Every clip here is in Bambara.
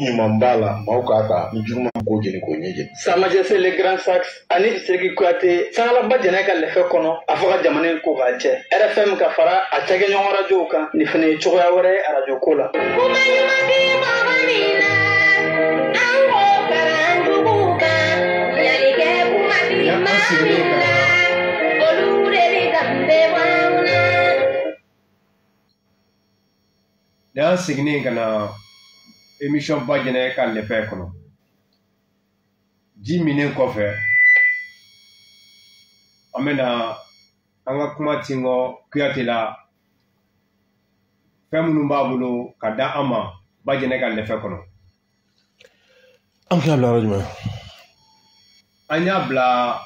Ɲuman b'a la, maaw k'a ta, ni juguman ko jeni k'o ɲɛjeni. Sa Majesté le Grand Saxe ani Sidiki Kuyate Sangalaba Jɛnɛ ka lɛfɛ kɔnɔ, a fɔ ka jamana in ko k'a jɛ. RFM ka fara a cakɛɲɔgɔn rajow kan, nin fana ye cogoya wɛrɛ ye arajo ko la. Kuma ɲuman ti mɔgɔ min na, an k'o fara an juguw kan. Yalikɛ kuma ti maa min na, olu de bi danbe bɔ anw na. Ni an seginnen ka na émission Ba Jɛnɛ ka lɛfɛ kɔnɔ, ji minnen kɔfɛ, an bɛna an ka kuma tingɔ Kuyate la, fɛn minnu b'a bolo ka da an ma Ba Jɛnɛ ka lɛfɛ kɔnɔ. An y'a bila yɔrɔ jumɛn? An y'a bila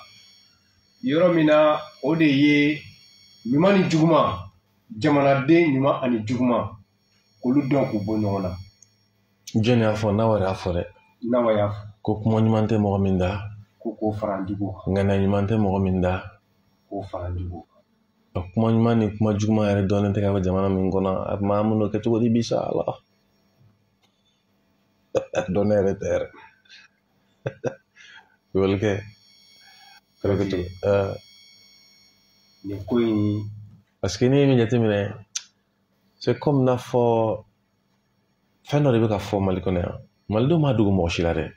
yɔrɔ min na, o de ye ɲuman ni juguman, jamanaden ɲuman ani juguman, k'olu dɔn k'u bɔ ɲɔgɔn na. Jɔn y'a fɔ? N'aw yɛrɛ y'a fɔ dɛ. N'aw y'a fɔ. Ko kuma ɲuman tɛ mɔgɔ min da. Ko k'o fara an jugu kan. Ŋaniya ɲuman tɛ mɔgɔ min da. K'o fara an jugu kan. Kuma ɲuman ni kuma juguman yɛrɛ dɔnnen tɛ ka bɔ jamana min kɔnɔ, a tuma an bɛn'o kɛ cogo di bi sa ala? Dɔnnen yɛrɛ tɛ yɛrɛ. Walikɛ. Nin ko in. Parce que n'i ye min jateminɛ, c'est comme n'a fɔ fɛn dɔ de bɛ ka fɔ Mali kɔnɔ yan. Malidenw m'a dogo mɔgɔ si la dɛ.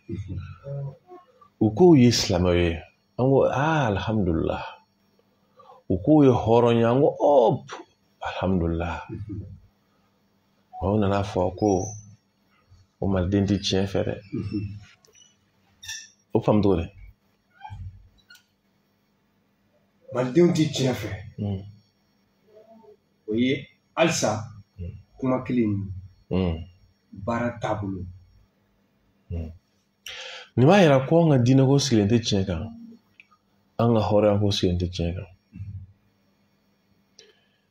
U k'u ye silamɛw ye, an ko aa alhamdulilah. U k'u ye hɔrɔn ye, an ko ɔ alhamdulilah. Aw nana fɔ ko o maliden tɛ tiɲɛ fɛ dɛ. O faamu cogo di? Malidenw tɛ tiɲɛ fɛ. O ye halisa kuma kelen ye. Baara taabolo. Nin b'a yira ko an ka diinɛko sigilen tɛ tiɲɛ kan, an ka hɔrɔnya ko sigilen tɛ tiɲɛ kan.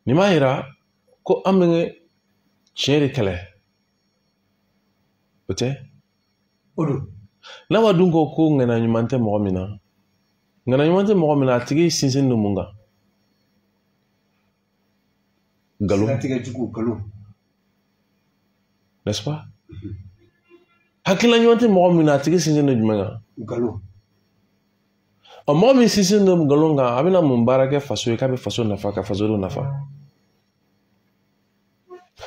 Nin b'a yira ko an bɛ tiɲɛ de kɛlɛ, o tɛ? O don. N'a ma dun ko ko ŋaniya ɲuman tɛ mɔgɔ min na, ŋaniya ɲuman tɛ mɔgɔ min na, a tigi sinsin don mun kan? Nkalon. Siratigɛ jugu, nkalon. N'est-ce pas? Hakilina ɲuman tɛ mɔgɔ min na, a tigi sinsin don jumɛn kan? Nkalon. Ɔ, mɔgɔ min sinsin don nkalon kan, a bɛna mun baara kɛ faso ye k'a bɛ faso nafa, ka fasodenw nafa?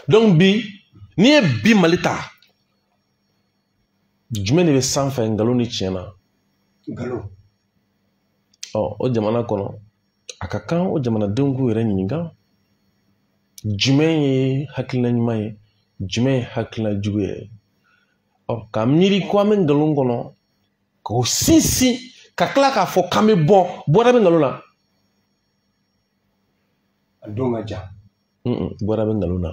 Donc bi, n'i ye bi Mali ta, jumɛn de bɛ sanfɛ nkalon ni tiɲɛ na? Nkalon. Ɔ, o jamana kɔnɔ, a ka kan o jamanadenw k'u yɛrɛ ɲininka, jumɛn ye hakilina ɲuman ye, jumɛn ye hakilina jugu ye? Ɔ, ka miiri ko an bɛ nkalon kɔnɔ, k'o sinsin, ka tila k'a fɔ k'an bɛ bɔ, bɔda bɛ nkalon na. A don ka jan. Bɔda bɛ nkalon na.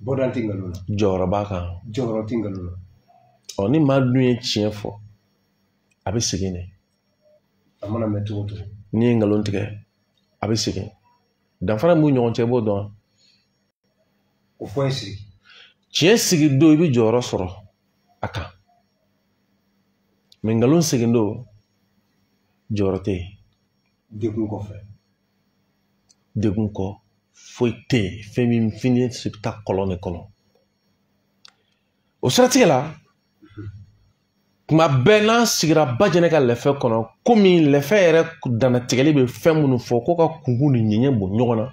Bɔda tɛ nkalon na. Jɔyɔrɔ b'a kan. Jɔyɔrɔ tɛ nkalon na. Ɔ, ni maa dun ye tiɲɛ fɔ, a bɛ segin de. A mana mɛn cogo o cogo. N'i ye nkalon tigɛ, a bɛ segin. Danfara min b'u ɲɔgɔn cɛ, i b'o dɔn. O fɔ ye sigi. Tiɲɛ sigi don, i bɛ jɔyɔrɔ sɔrɔ a kan. Mɛ nkalon segin don, jɔyɔrɔ tɛ yen. Degun kɔfɛ. Degun kɔ foyi tɛ yen. Fɛn min fini bɛ taa kɔlɔn de kɔnɔ. O siratigɛ la, tuma bɛɛ n'an sigira Ba Jɛnɛ ka lɛfɛ kɔnɔ, komi lɛfɛ yɛrɛ dannatigɛli bɛ fɛn minnu fɔ, ko ka kunkun ni ɲɛɲɛ bɔ ɲɔgɔn na.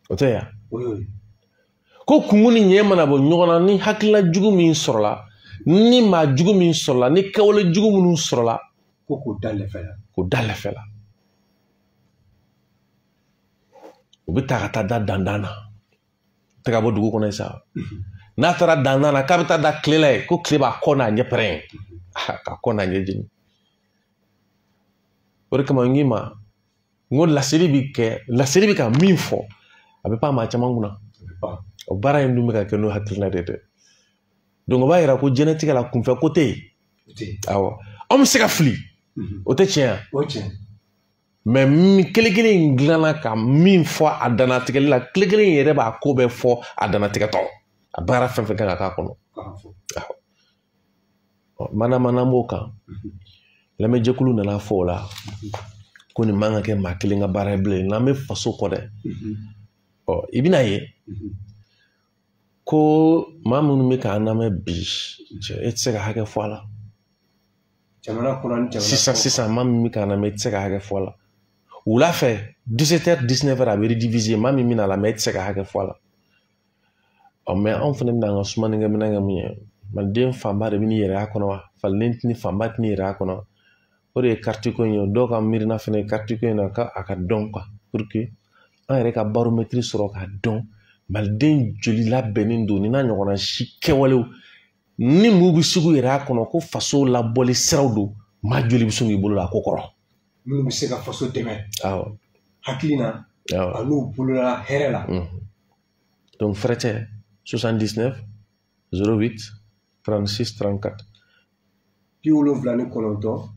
O tɛ yan? Ko kunkun ni ɲɛ mana bɔ ɲɔgɔn na, ni hakilina jugu min sɔrɔla, ni maa jugu min sɔrɔla, ni kɛwale jugu minnu sɔrɔla, ko k'o da lɛfɛ la. K'o da lɛfɛ la. U bɛ taa ka taa da dandan na. Tɛ ka bɔ dugu kɔnɔ yen sa. N'a taara dandan na, k'a bɛ taa da tile la yen, ko tile b'a kɔ n'a ɲɛ pɛrɛn. K'a kɔ n'a ɲɛ jeni. O de kama n k'i ma, n ko laseli bɛ kɛ, laseli bɛ ka min fɔ, a bɛ pan maa caman kunna. O baara in dun bɛ ka kɛ n'o hakilina de ye dɛ. Donc o b'a yira ko diɲɛlatigɛ la kunfɛ ko tɛ yen. Awɔ, anw bɛ se ka fili. O tɛ tiɲɛ ye. O tiɲɛ. Mɛ min kelen kelen in dilanna ka min fɔ a dannatigɛli la, kelen kelen in yɛrɛ b'a ko bɛɛ fɔ a dannatigɛtɔ. A baara fɛn fɛn kan ka k'a kɔnɔ. Mana mana b'o kan. Lamɛnjɛkulu nana fɔ o la ko nin man ka kɛ maa kelen ka baara ye bilen, n'an bɛ faso kɔ dɛ. Ɔ, i bɛna ye Ko maa minnu bɛ k'an lamɛn bi, e tɛ se ka hakɛ fɔ a la. Jamana kɔnɔ ni jamana sisan maa min bɛ k'an lamɛn, e tɛ se ka hakɛ fɔ a la. Wula fɛ 17h 19h a bɛ rediviser, maa min bɛna lamɛn, e tɛ se ka hakɛ fɔ a la. Ɔ mais anw fana bɛna an ka sumanikɛminɛn kɛ mun ye? Maliden fanba de bɛ n'i yɛrɛ y'a kɔnɔ wa? Faliden tɛ ni fanba tɛ n'i yɛrɛ y'a kɔnɔ. O de ye carte ko in ye. Dɔw ka miirina fana ye carte ko in na k'a ka dɔn quoi, pour que an yɛrɛ ka baromètre sɔrɔ k'a dɔn maliden joli labɛnnen don ni n'a ɲɔgɔnna si kɛwalew ni mun bɛ sugu yɛrɛ a kɔnɔ, ko faso labɔli siraw don, maa joli bɛ se k'i bolo la a ko kɔrɔ. Minnu bɛ se ka faso dɛmɛ. Awɔ. Hakili na. Awɔ. A n'u bolola hɛrɛ la. Donc fɛrɛ tɛ 79 08 36 34. 79 08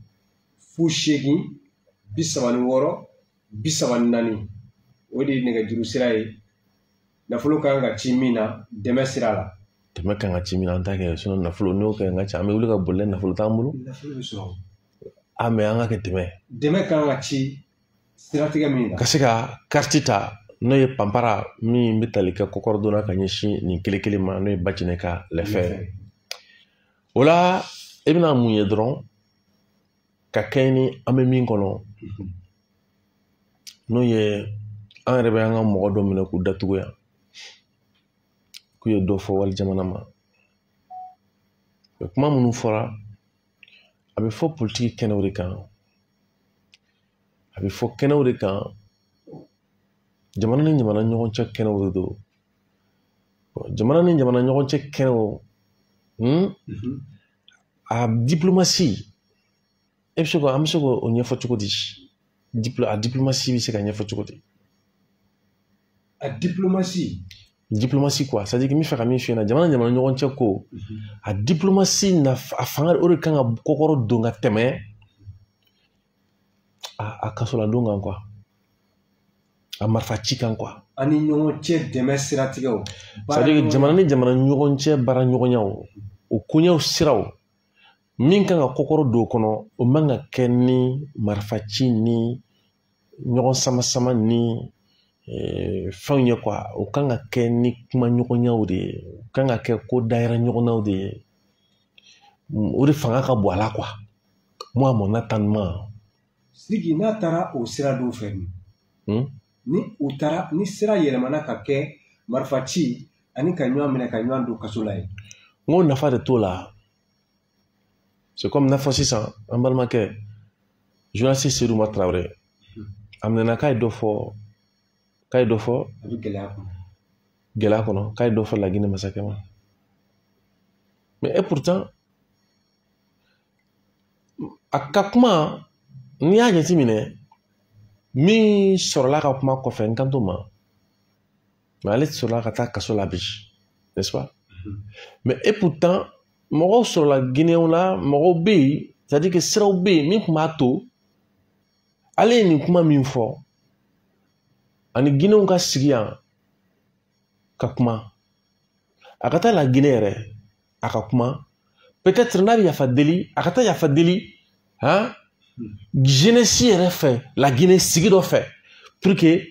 36 34, o de ye nɛgɛjuru sira ye. Nafolo kan ka ci min na, dɛmɛ sira la. Dɛmɛ kan ka ci min na, an t'a kɛ, sinon nafolo n'o kɛ n ka ca, an bɛ wuli ka boli, nafolo t'an bolo. Nafolo bɛ sɔrɔ. A mais an ka kɛ dɛmɛ. Dɛmɛ kan ka ci siratigɛ min na. Ka se ka carte ta, n'o ye panpara min bɛ tali kɛ kɔkɔrɔdonna ka ɲɛsin nin kelen kelen ma, n'o ye Bajinɛ ka lɛfɛ. O la i bɛna mun ye dɔrɔn, ka kɛɲɛ ni an bɛ min kɔnɔ, n'o ye an yɛrɛ bɛ an ka mɔgɔ dɔ minɛ k'u datugu yan, k'u ye dɔ fɔ wali jamana ma. Kuma minnu fɔra, a bɛ fɔ politiki kɛnɛw de kan, a bɛ fɔ kɛnɛw de kan, jamana ni jamana ɲɔgɔn cɛ kɛnɛw de don. Jamana ni jamana ɲɔgɔn cɛ kɛnɛw, a diplomatie, e bɛ se ko, an bɛ se k'o ɲɛfɔ cogo di? A diplomatie bɛ se ka ɲɛfɔ cogo di? A diplomatie. Diplomatie quoi, c'est-à-dire que n bɛ fɛ ka min f'i ɲɛna, jamana ni jamana ɲɔgɔn cɛ ko, a diplomatie nafa, a fanga o de kan ka kɔkɔrɔ don ka tɛmɛ a kasoladon kan quoi, a marifa ci kan quoi. Ani ɲɔgɔn cɛ dɛmɛ siratigɛw. C'est-à-dire que jamana ni jamana ɲɔgɔn cɛ baara ɲɔgɔnyaw, o koɲɛw siraw, min kan ka kɔkɔrɔ don o kɔnɔ, o man ka kɛ ni marifa ci ni ɲɔgɔn sama sama ni fɛnw ye quoi. O kan ka kɛ ni kuma ɲɔgɔnyaw de ye, o kan ka kɛ ko dayɛrɛ ɲɔgɔnnaw de ye, o de fanga ka bon a la quoi. Moi, mon attendement. Sidiki, n'a taara o sira dɔw fɛ, ni u taara ni sira yɛlɛmana ka kɛ marifa ci ani ka ɲɔgɔn minɛ ka ɲɔgɔn don kaso la ye. N ko nafa de t'o la. C'est comme n'a fɔ sisan an balimakɛ journaliste Seydou Umar Traoré, a minɛna k'a ye dɔ fɔ, k'a ye dɔ fɔ. A bɛ gɛlɛya kɔnɔ. Gɛlɛya kɔnɔ, k'a ye dɔ fɔ Laginɛ masakɛ ma. Mais et pourtant, a ka kuma, n'i y'a jateminɛ, min sɔrɔla ka kuma kɔfɛ, n kan t'o ma. Mais ale sɔrɔla ka taa kaso la bi, n'est-ce pas? Mais et pourtant, mɔgɔw sɔrɔla Guinéenw la, mɔgɔw bɛ yen, c'est-à-dire que siraw bɛ yen min tun b'a to ale ye nin kuma min fɔ, ani Guinéenw ka sigi yan ka kuma, a ka taa la Guinée yɛrɛ a ka kuma, peut-être n'a bɛ yafa deli, a ka taa yafa deli, han, jeunesse yɛrɛ fɛ, la Guinée sigi dɔ fɛ, pour que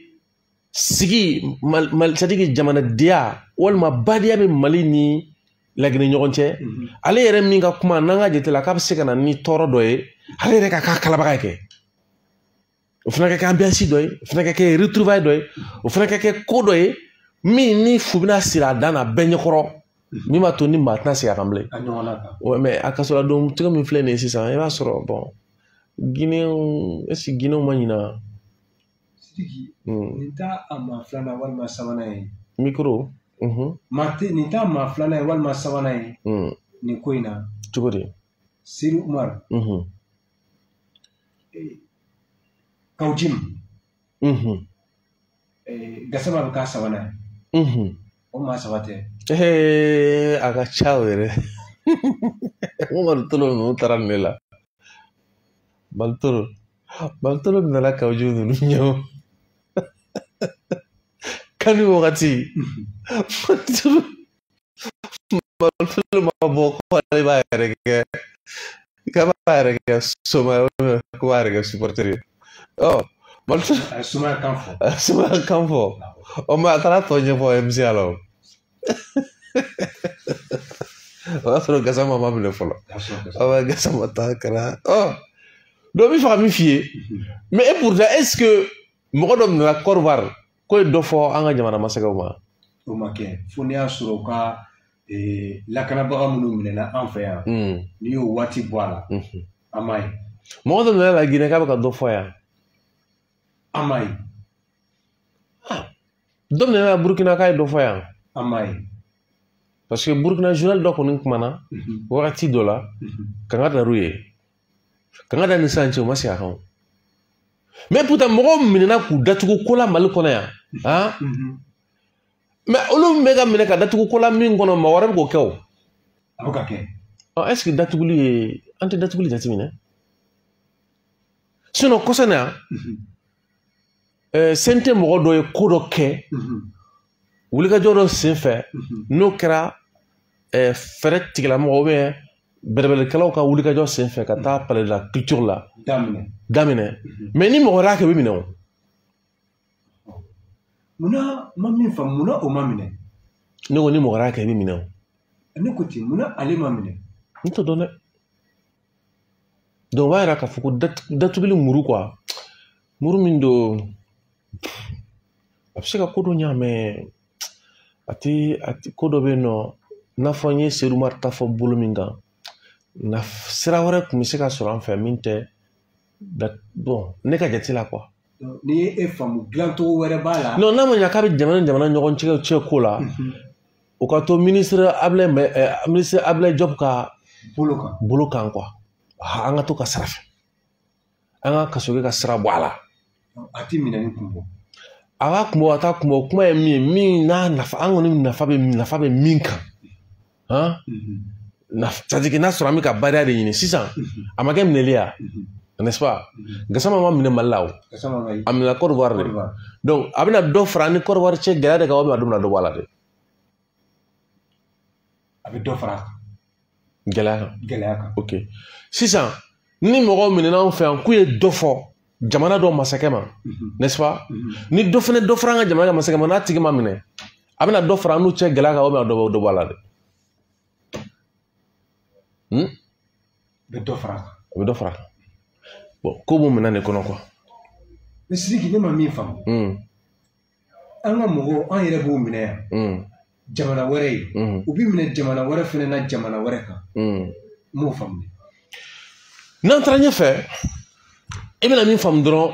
sigi Mali, c'est-à-dire que jamanadenya walima badenya bɛ Mali ni Laginɛ ɲɔgɔn cɛ, ale yɛrɛ min ka kuma n'an ka jate la k'a bɛ se ka na ni tɔɔrɔ dɔ ye, ale yɛrɛ ka k'a kalabaga kɛ, o fana ka kɛ ambiance dɔ ye, o fana ka kɛ retrouvaille dɔ ye, o fana ka kɛ ko dɔ ye min ni fu bɛna siri a dan na bɛɛ ɲɛkɔrɔ, min b'a to ni maa tɛna segin a kan bilen. A ɲɔgɔnna kan. Ouais, mais a kasoladon cogo min filɛ nin ye sisan, i b'a sɔrɔ bon, Guinéenw, est-ce que Guinéenw ma ɲina? Sidiki, nin t'a a maa filanan walima sabanan ye. Micro. Maa tɛ nin t'a maa filanan ye walima sabanan ye. Nin ko in na. Cogo di? Seydou Umar. Kaou Djim. Gassama bɛ k'a sabanan ye. O maa saba tɛ. A ka ca o yɛrɛ. N ko Malitolo ninnu taara nin de la. Malitolo nana Kaou Djim ninnu ɲɛ o. Kani wagati, Malitolo ma bɔ ko ale b'a yɛrɛ kɛ, k'a b'a yɛrɛ kɛ soma ye, ko b'a yɛrɛ kɛ supporter ye. Ɔ Malitolo. A ye sumaya kan fɔ. A ye sumaya kan fɔ. Ɔ mais a taara tɔ ɲɛfɔ MCA la o. O y'a sɔrɔ Gassama ma minɛ fɔlɔ. Awɔ, Gassama ta kɛra. Ɔ, donc n bɛ fɛ ka min f'i ye, mais et pourtant est-ce que mɔgɔ dɔ minɛra Côte d'Ivoire k'o ye dɔ fɔ an ka jamana masakɛw ma? O ma kɛ, fo n'i y'a sɔrɔ u ka lakanabaga minnu minɛna an fɛ yan, n'i y'o waati bɔ a la, an m'a ye. Mɔgɔ dɔ minɛna la Guinée k'a bɛ ka dɔ fɔ yan? An m'a ye. Dɔ minɛna Burukina k'a ye dɔ fɔ yan? An m'a ye. Parce que Burukina journal dɔ kɔni kumana wagati dɔ la, kanga dar'u ye. Kanga da ni sisan cɛ, u ma segin a kan. Mais pourtant mɔgɔw minɛna k'u datugu ko la Mali kɔnɔ yan. Han? Mais olu bɛ ka minɛ ka datugu ko la min kɔnɔ, mɔgɔ wɛrɛ bɛ k'o kɛ o. A bɛ ka kɛ. Ɔ, est ce que datuguli ye, an tɛ datuguli jateminɛ? Sinon kɔsɛbɛ na yan, CNT mɔgɔ dɔ ye ko dɔ kɛ wulikajɔ dɔ senfɛ, n'o kɛra fɛɛrɛ tigilamɔgɔ ou bien bɛrɛbɛrɛkɛlaw ka wulikajɔ senfɛ ka taa palais de la culture la daminɛ. Mais ni mɔgɔ wɛrɛ y'a kɛ, o bɛ minɛ o. Munna ma min faamu, munna o ma minɛ? Ne ko ni mɔgɔ wɛrɛ y'a kɛ, i bɛ minɛ o. Ne ko ten, munna ale ma minɛ? N t'o dɔn dɛ. Donc o b'a yira k'a fɔ ko datuguli muru quoi, muru min don, a bɛ se ka ko dɔ ɲa, mais a tɛ ko dɔ bɛ yen nɔ, n'a fɔ n ye Seydou Umar ta fɔ bolo min kan, na sira wɛrɛ tun bɛ se ka sɔrɔ an fɛ min tɛ bon, ne ka jate la quoi. N'i ye e faamu, dilancogo wɛrɛ b'a la. Non, n'a ma ɲa k'a bɛ jamana ni jamana ɲɔgɔn cɛ ko la, o ka to ministre Ablaye Diop ka bolo kan quoi. An ka to ka sira fɛ, an ka kasoke ka sira bɔ a la. A ti minɛni kun bɔ. A b'a kun bɔ, a t'a kun bɔ, kuma ye min ye, min n'a nafa, an kɔni nafa bɛ min kan, han, c'est à dire que n'a sɔrɔ an bɛ ka bariya de ɲini sisan, a ma kɛ minɛli ya, n'est-ce pas? Gassama ma minɛ Mali la o, a minɛna Côte d'Ivoire de. Donc a bɛna dɔ fara an ni Côte d'Ivoire cɛ gɛlɛya de kan, walima a bɛna dɔ bɔ a la de? A bɛ dɔ fara gɛlɛya kan. Gɛlɛya kan. Ok, sisan ni mɔgɔw minɛna anw fɛ yan k'u ye dɔ fɔ jamana dɔ masakɛ ma, n'est-ce pas? Ni dɔ fana dɔ fara an ka jamana ka masakɛ ma, n'a tigi ma minɛ, a bɛna dɔ fara an n'u cɛ gɛlɛya kan, walima dɔ bɔ a la de? A bɛ dɔ fara a kan. A bɛ dɔ fara a kan. Bon, ko b'o minɛn de kɔnɔ quoi. Mais Sidiki, ne ma min faamu, an ka mɔgɔw, an yɛrɛ b'o minɛ yan jamana wɛrɛ ye, u bɛ minɛ jamana wɛrɛ fana na jamana wɛrɛ kan, n m'o faamu. N'an taara ɲɛfɛ, i bɛna min faamu dɔrɔn,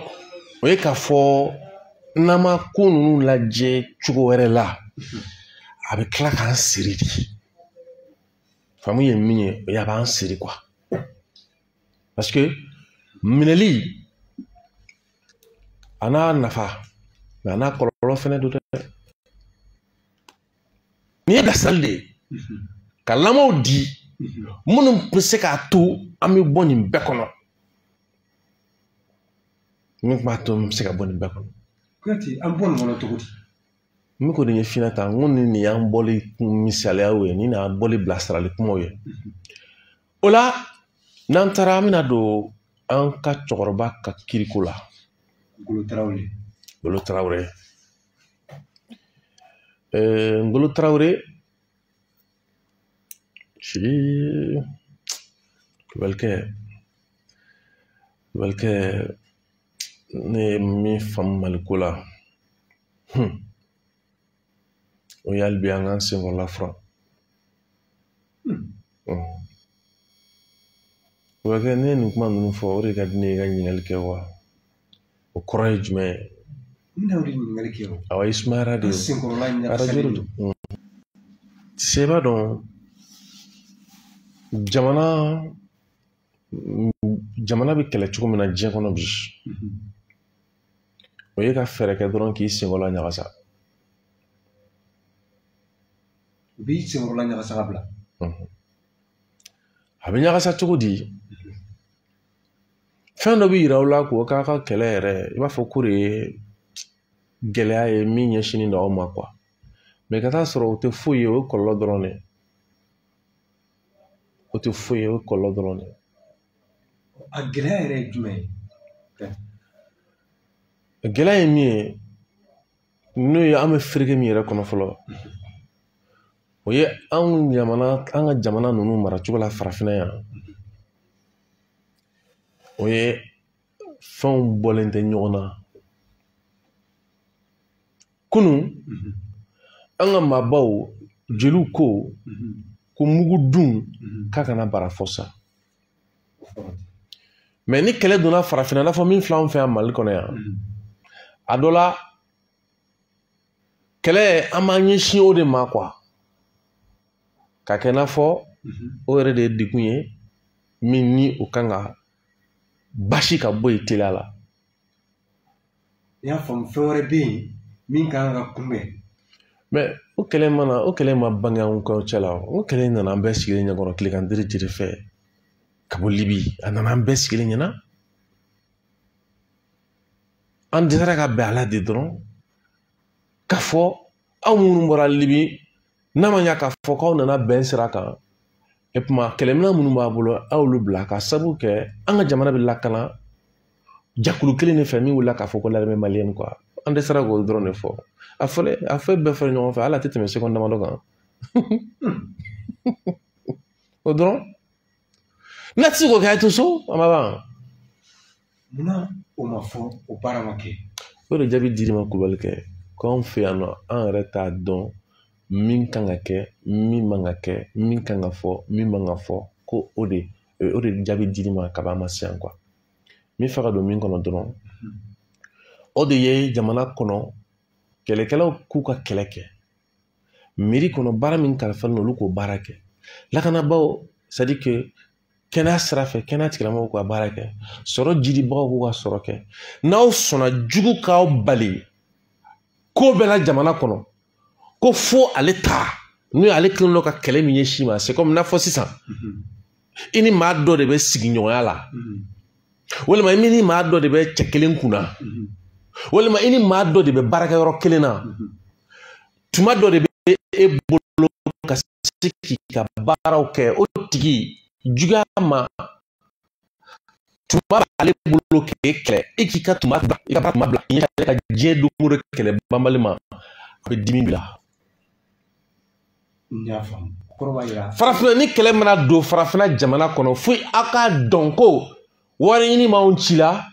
o ye k'a fɔ n'an ma ko ninnu lajɛ cogo wɛrɛ la, a bɛ tila k'an siri de. Faamu ye min ye, o ye a b'an siri quoi. Parce que minɛli a n'a nafa, mais a n'a kɔlɔlɔ fɛnɛ don dɛ. Nin ye bilasirali de ye, ka lamɔw di minnu bɛ se k'a to an bɛ bɔ nin bɛɛ kɔnɔ. Min b'a to an bɛ se ka bɔ nin bɛɛ kɔnɔ. Kuyate, an bɔ nin kɔnɔ cogo di? N bɛ k'o de ɲɛf'i ɲɛna tan, n ko nin y'an bɔli misaliyaw ye, nin y'an bɔli bilasirali kumaw ye. O la, n'an taara, an bɛna don an ka cɛkɔrɔba ka kiriko la. Ngolo Tarawele. Ngolo Tarawele. Ngolo Tarawele, kubalikɛ, ne ye min faamu Maliko la, o ye hali bi an k'an senkɔrɔla furan. Kubalikɛ, ne ye nin kuma ninnu fɔ, o de ka di ne ye ka ɲininkali kɛ wa. O kɔrɔ ye jumɛn ye? N bɛna o de ɲininkali kɛ o. Awɔ, i sumayara de o. An senkɔrɔla arajo de don. Se b'a dɔn, jamana bɛ kɛlɛ cogo min na diɲɛ kɔnɔ bi, o ye ka fɛɛrɛ kɛ dɔrɔn k'i senkɔrɔla ɲagasa. U b'i senkɔrɔla ɲagasa ka bila. A bɛ ɲagasa cogo di? Fɛn dɔ bɛ yira aw la k'o k'a ka kɛlɛ yɛrɛ, i b'a fɔ ko de ye gɛlɛya ye min ɲɛsinnen don aw ma quoi. Mais ka taa sɔrɔ o tɛ foyi ye, o ye kɔlɔlɔ dɔrɔn de ye. O tɛ foyi ye, o ye kɔlɔlɔ dɔrɔn de ye. A gɛlɛya yɛrɛ ye jumɛn ye? Gɛlɛya ye min ye, n'o ye an bɛ fereke min yɛrɛ kɔnɔ fɔlɔ, O ye anw jamana, an ka jamana ninnu maracogo la farafinna yan, o ye fɛnw bɔlen tɛ ɲɔgɔn na. Kunun an ka maabaw jeliw ko ko mugu dun k'a kana bara fɔ sa. Mais ni kɛlɛ donna farafinna, n'a fɔ min filɛ anw fɛ yan Mali kɔnɔ yan, a dɔ la kɛlɛ an b'an ɲɛsin o de ma quoi, ka kɛ n'a fɔ o yɛrɛ de ye degun ye min ni o kan ka basi ka bɔ yen teliya la. I y'a faamu, fɛn wɛrɛ bɛ yen min kan ka kunbɛn. Mais o kɛlɛ mana, o kɛlɛ ma bange anw ka cɛ la, o kɛlɛ nana an bɛɛ sigilen ɲɛkɔrɔ tilegan diri jiri fɛ ka bɔ Libi, a nana an bɛɛ sigilen ɲɛna. An dɛsɛra ka bɛn a la de dɔrɔn k'a fɔ aw minnu bɔra Libi, n'a ma ɲa k'a fɔ k'aw nana bɛn sira kan, e kuma kɛlɛminɛn minnu b'a bolo aw y'olu bila, ka sababu kɛ an ka jamana bɛ lakana jɛkulu kelen de fɛ min wulila k'a fɔ ko l'armée malienne quoi. An dɛsɛra k'o dɔrɔn de fɔ. A fɔlen, a fɛn bɛɛ fɔra ɲɔgɔn fɛ, hali a tɛ tɛmɛ seconde damadɔ kan. O dɔrɔn n'a tɛ se k'o kɛ, a ye to so, a ma ban. Munna o ma fɔ, o baara ma kɛ? O de jaabi dir'i ma Kulubali kɛ, k'anw fɛ yan nɔ, an yɛrɛ t'a dɔn min kan ka kɛ, min man ka kɛ, min kan ka fɔ, min man ka fɔ, ko o de jaabi dir'i ma kaban ma se yan quoi. Min fɛ ka don min kɔnɔ dɔrɔn, o de ye jamana kɔnɔ kɛlɛkɛlaw k'u ka kɛlɛ kɛ, miiri kɔnɔ baara min kalifalen olu k'o baara kɛ, lakanabaaw c'est à dire que kɛnɛya sira fɛ kɛnɛya tigilamɔgɔw k'u ka baara kɛ, sɔrɔ jidibagaw k'u ka sɔrɔ kɛ. N'aw sɔnna jugu k'aw bali ko bɛɛ la jamana kɔnɔ, ko fo ale ta n'o ye ale kelen dɔ ka kɛlɛ min ɲɛsin ma, c'est comme n'a fɔ sisan i ni maa dɔ de bɛ sigiɲɔgɔnya la, walima i ni maa dɔ de bɛ cɛ kelen kunna, walima i ni maa dɔ de bɛ baarakɛyɔrɔ kelen na, tuma dɔ de bɛ e bolo ka se k'i ka baaraw kɛ, o tigi juguya ma tuma b'ale bolo k'e kɛlɛ, e k'i ka tuma bila, i ka tuma bila i ɲɛ ka diɲɛ don o don kɛlɛ banbali ma, a bɛ dimi bila. N y'a faamu, kɔrɔ b'a jira. Farafinna ni kɛlɛ mana don farafinna jamana kɔnɔ, fo aw k'a dɔn ko wari ɲini b'anw ci la,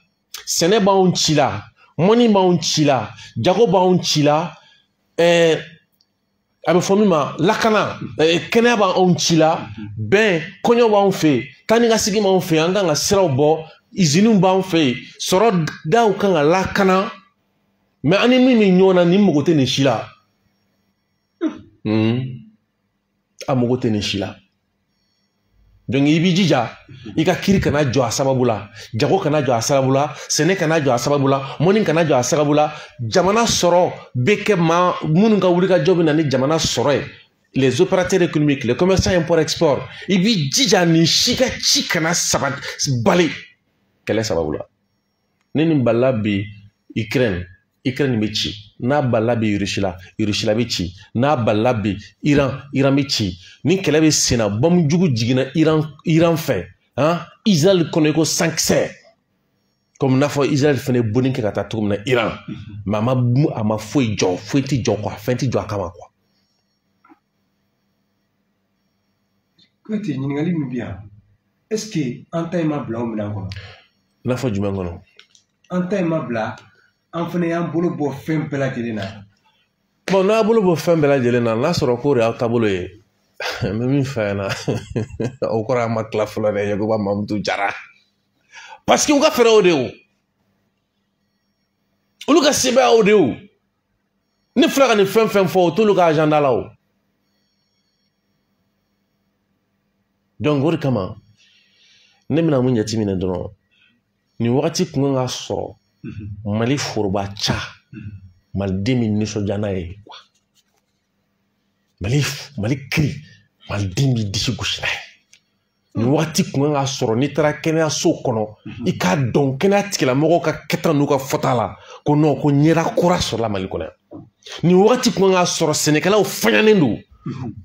sɛnɛ b'anw ci la, mɔni b'anw ci la, jago b'anw ci la, a bɛ fɔ min ma lakana, kɛnɛya b'anw ci la, bɛn kɔɲɔ b'anw fɛ yen, taa ni ka segin b'anw fɛ yen, an kan ka siraw bɔ, iziniw b'anw fɛ yen, sɔrɔ daw kan ka lakana, mais an ni min bɛ ɲɔgɔn na, nin mago tɛ nin si la. A mago tɛ nin si la. Donc i b'i jija i ka kiiri kana jɔ a sababu la, jago kana jɔ a sababu la, sɛnɛ kana jɔ a sababu la, mɔni kana jɔ a sababu la. Jamana sɔrɔ bɛ kɛ maa minnu ka wulikajɔ bɛ na ni jamana sɔrɔ ye, les opérateurs économiques, les commerçants import export, i b'i jija nin si ka ci kana bali kɛlɛ sababu la. Ni nin balila bi Ukraine, Ukraine bɛ ci, n'a balila bi Russie la, Russie la bɛ ci, n'a balila bi Iran, Iran bɛ ci. Ni kɛlɛ bɛ sen na, bɔnmu jugu jiginna Iran fɛ, han, Israël kɔnɔ i ko sankisɛ, komi n'a fɔ Israël fana ye bonni kɛ ka taa cogo min na Iran, mais a ma foyi jɔ, foyi tɛ jɔ quoi, fɛn tɛ jɔ a kama quoi. Kuyate, ɲininkali min bɛ yan, est ce que an ta in ma bila o minɛn kɔnɔ? I n'a fɔ jumɛn kɔnɔ? An ta in ma bila, an fana y'an bolo bɔ fɛn bɛɛ lajɛlen na. Bon, n'a bolo bɔ fɛn bɛɛ lajɛlen na, n'a sɔrɔ k'o de y'aw taabolo ye, n bɛ min fɔ a ɲɛna, o kɔrɔ an ma tila fɔlɔ dɛ, Yakuba Mamutu Jara. Parce que u ka fɛɛrɛ o de ye o. Olu ka sebaya o de ye o. Ne filɛ ka nin fɛn fɛn fɔ, o t'olu ka agenda la o. Donc o de kama, ne bɛna mun jateminɛ dɔrɔn, nin wagati kun kan ka sɔrɔ Mali foroba ca, Maliden min nisɔndiya n'a ye quoi. Mali kiri, Maliden b'i disi gosi n'a ye. Nin wagati kun kan ka sɔrɔ n'i taara kɛnɛyaso kɔnɔ, i k'a dɔn kɛnɛya tigilamɔgɔw ka kɛta n'u ka fɔta la ko non, ko ɲɛda kura sɔrɔla Mali kɔnɔ yan. Nin wagati kun kan ka sɔrɔ sɛnɛkɛlaw faɲanen don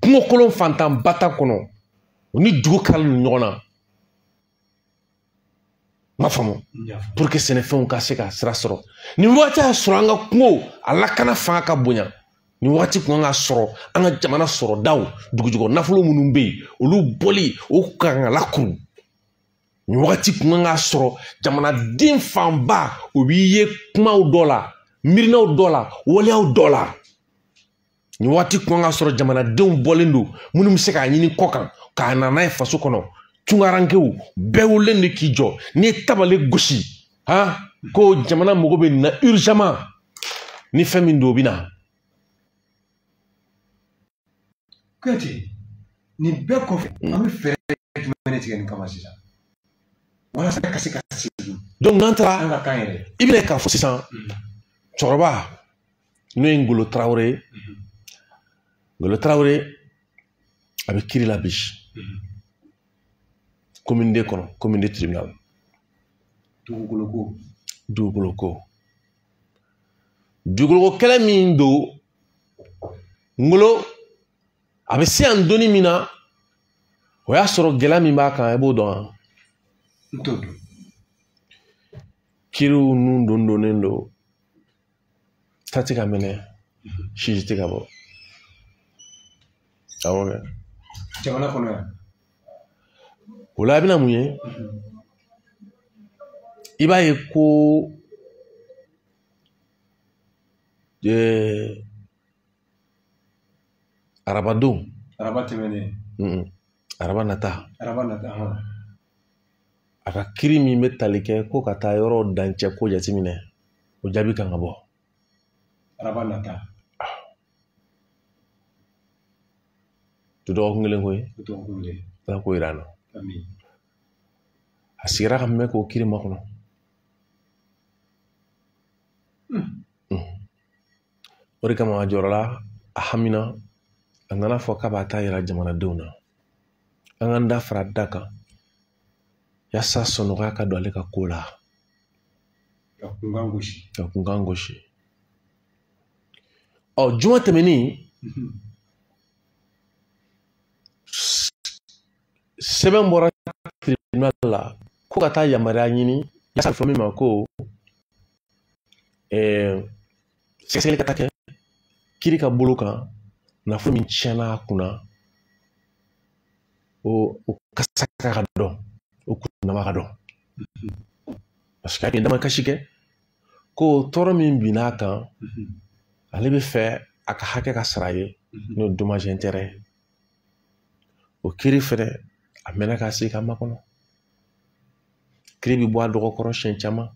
kungo kolon fantanba ta kɔnɔ, u ni dugu kalalen don ɲɔgɔn na. Ma faamu, pour que sɛnɛfɛnw ka se ka sira sɔrɔ. Nin wagati y'a sɔrɔ an ka kungo a lakana fanga ka bonya. Nin wagati kun kan ka sɔrɔ an ka jamana sɔrɔdaw dugujukɔrɔ nafolo minnu bɛ yen olu bɔli o kan ka lakuru. Nin wagati kun kan ka sɔrɔ jamanaden fanba o b'i ye kumaw dɔ la, miirinaw dɔ la, waleyaw dɔ la. Nin wagati kun kan ka sɔrɔ jamanadenw bɔlen don minnu bɛ se k'a ɲini kɔ kan k'a na n'a ye faso kɔnɔ. Tungarankew bɛɛ wulilen de k'i jɔ n'i ye tabale gosi han ko jamana mago bɛ nin na urgemment ni fɛn min don o bɛ na. Kuyate, nin bɛɛ kɔfɛ an bɛ fɛɛrɛ jumɛn de tigɛ nin kama sisan walasa ka se ka segin? Donc n'an taara an ka kan yɛrɛ, i bɛna k'a fɔ sisan cɛkɔrɔba n'o ye Ngolo Tarawele ye, Ngolo Tarawele a bɛ kiiri la bi commune de kɔnɔ, commune de tribunal. Dugukolo ko. Dugukolo ko. Dugukolo ko kɛlɛ min don Ngolo a bɛ se yan donni min na, o y'a sɔrɔ gɛlɛya min b'a kan i b'o dɔn wa? N t'o dɔn. Kiiriw nun don donnen don, ta tɛ ka minɛ, sisi tɛ ka bɔ. Awɔ kɛ. Jamana kɔnɔ yan. O la i bɛna mun ye? I b'a ye ko arabadon. Araba tɛmɛnen. Araba nata. Araba nata hɔn. A ka kiiri min bɛ tali kɛ ko ka taa yɔrɔ dancɛ ko jateminɛ, o jaabi kan ka bɔ. Araba nata. O dɔgɔkun kelen ko ye. O dɔgɔkun kelen. Ala k'o yira an na. Ami. A sigira ka mɛn k'o kiiri makɔnɔ. O de kama a jɔrɔla, a hamina, a nana fɔ k'a b'a ta yira jamanadenw na. An k'an da fara da kan yaasa sɔnɔgɔya ka don ale ka ko la. Ka kunkan gosi. Ka kunkan gosi. Ɔ juma tɛmɛnen, sɛbɛn bɔra tribunal la ko ka taa yamaruya ɲini yaasa fɔ min ma ko sɛgɛsɛgɛli ka taa kɛ kiiri ka bolo kan nafolo min tiɲɛna a kunna o kasa ka dɔn, o kunnama ka dɔn. Parce que a ye damakasi kɛ ko tɔɔrɔ min binna a kan ale bɛ fɛ a ka hakɛ ka sara ye n'o ye dommage intérêt. O kiiri fɛnɛ a mɛnna k'a sigi ka makɔnɔ. Kiiri bɛ bɔ a dɔgɔkɔrɔ siɲɛ caman.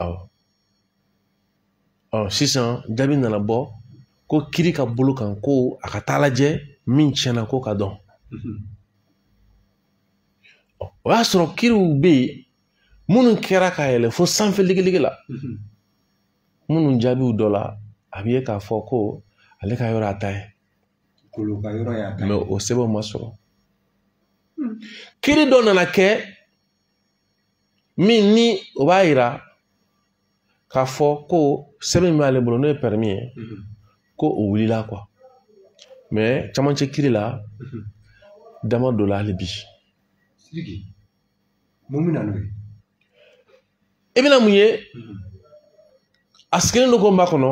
Awɔ. Ɔ sisan jaabi nana bɔ ko kiiri ka bolo kan ko a ka taa lajɛ min tiɲɛna ko ka dɔn. O y'a sɔrɔ kiiriw bɛ yen minnu kɛra ka yɛlɛ fo sanfɛ legelege la. Minnu jaabiw dɔ la a bɛ ye k'a fɔ ko ale ka yɔrɔ a ta ye. Kolo ka yɔrɔ y'a ta ye. Mais o sɛbɛnw ma sɔrɔ. Kiiri dɔ nana kɛ min ni o b'a yira k'a fɔ ko sɛbɛn min b'ale bolo n'o ye permis ye ko o wulila quoi. Mais camancɛ kiiri la dama dɔ la hali bi. Sidiki, mun bɛ na n'o ye? I bɛna mun ye? A sigilen don ko n b'a kɔnɔ.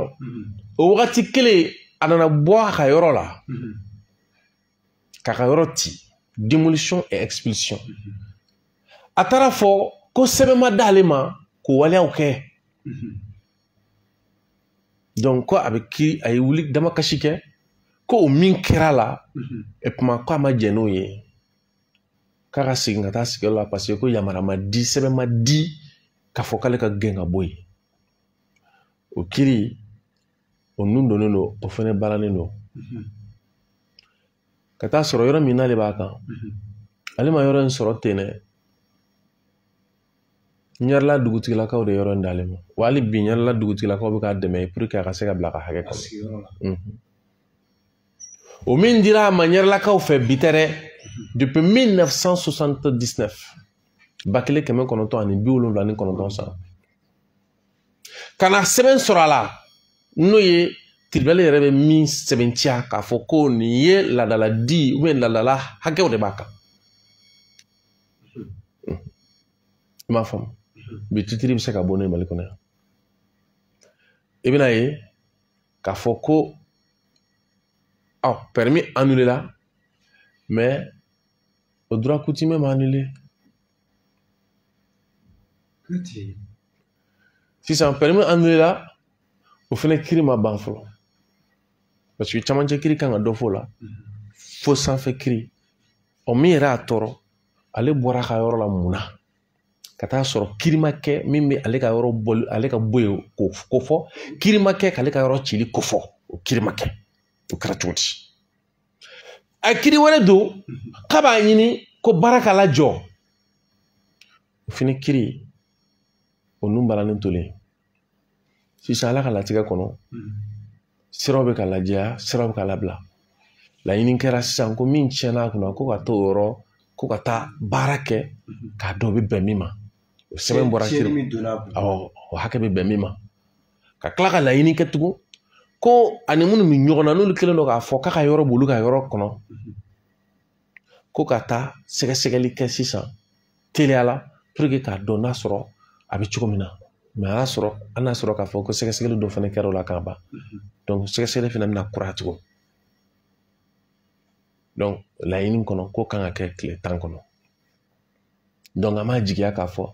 O wagati kelen a nana bɔ a ka yɔrɔ la k'a ka yɔrɔ ci, démolition et expulsion. A taara fɔ ko sɛbɛn ma d'ale ma k'o waleyaw kɛ. Donc ko a bɛ kiiri, a ye wuli damakasi kɛ ko o min kɛra la, et kuma ko a ma jɛn n'o ye k'a ka segin ka taa sigiyɔrɔ la parce que ko yamaruya ma di, sɛbɛn ma di k'a fɔ k'ale ka gɛn ka bɔ yen. O kiiri o nun donnen don, o fɛnɛ baaranen don. Ka taa sɔrɔ yɔrɔ min n'ale b'a kan, ale ma yɔrɔ in sɔrɔ ten dɛ. Ɲarela dugutigilakaw de yɔrɔ in d'ale ma. Wa hali bi ɲarela dugutigilakaw bɛ k'a dɛmɛ pour que a ka se ka bila a ka hakɛ kɔnɔ. O min dira a ma ɲarelakaw fɛ bi tɛ dɛ. Depuis 1979, 1979 san. Ka na sɛbɛn sɔrɔ a la n'o ye tribunal yɛrɛ bɛ min sɛbɛntiya k'a fɔ ko nin ye laadala di ou bien laadala hakɛw de b'a kan. I m'a faamu? Bi titiri bɛ se ka bɔ n'o ye Mali kɔnɔ yan. I bɛna ye K'a fɔ ko permis annulé la, mais o droit coutumier ma annulé. Sisan permis annulé la, o fɛnɛ kiiri ma ban fɔlɔ. Parce que camancɛ kiiri kan ka dɔ fɔ o la, fo sanfɛ kiiri. Ɔ min yɛrɛ y'a tɔɔrɔ, ale bɔra a ka yɔrɔ la mun na? Ka taa sɔrɔ kiiri ma kɛ min bɛ ale ka yɔrɔ bɔli, ale ka bɔ yen k'o fɔ. Kiiri ma kɛ k'ale ka yɔrɔ cili ko fɔ, o kiiri ma kɛ. O kɛra cogo di? A kiiri wɛrɛ don k'a b'a ɲini ko baara ka lajɔ. O fɛnɛ kiiri, o nun balannen tolen. Sisan Ala ka latigɛ kɔnɔ, siraw bɛ ka lajɛya, siraw bɛ ka labila. Laɲini kɛra sisan ko min tiɲɛna a kunna ko ka t'o yɔrɔ, ko ka taa baara kɛ k'a dɔn o bɛ bɛn min ma. O sɛbɛn bɔra kiiri, awɔ, o hakɛ bɛ bɛn min ma. Ka tila ka laɲini kɛ tugun ko ani minnu bɛ ɲɔgɔn na n'olu kɛlen don k'a fɔ k'a ka yɔrɔ b'olu ka yɔrɔ kɔnɔ, ko ka taa sɛgɛsɛgɛli kɛ sisan teliya la pour que k'a dɔn n'a sɔrɔ a bɛ cogo min na. Mais a y'a sɔrɔ an n'a sɔrɔ k'a fɔ ko sɛgɛsɛgɛli dɔ fana kɛra o la k'a ban. Donc sɛgɛsɛgɛli fana bɛna kura tugun. Donc laɲini kɔnɔ ko kan ka kɛ tile 10 kɔnɔ. Donc an b'a jigiya k'a fɔ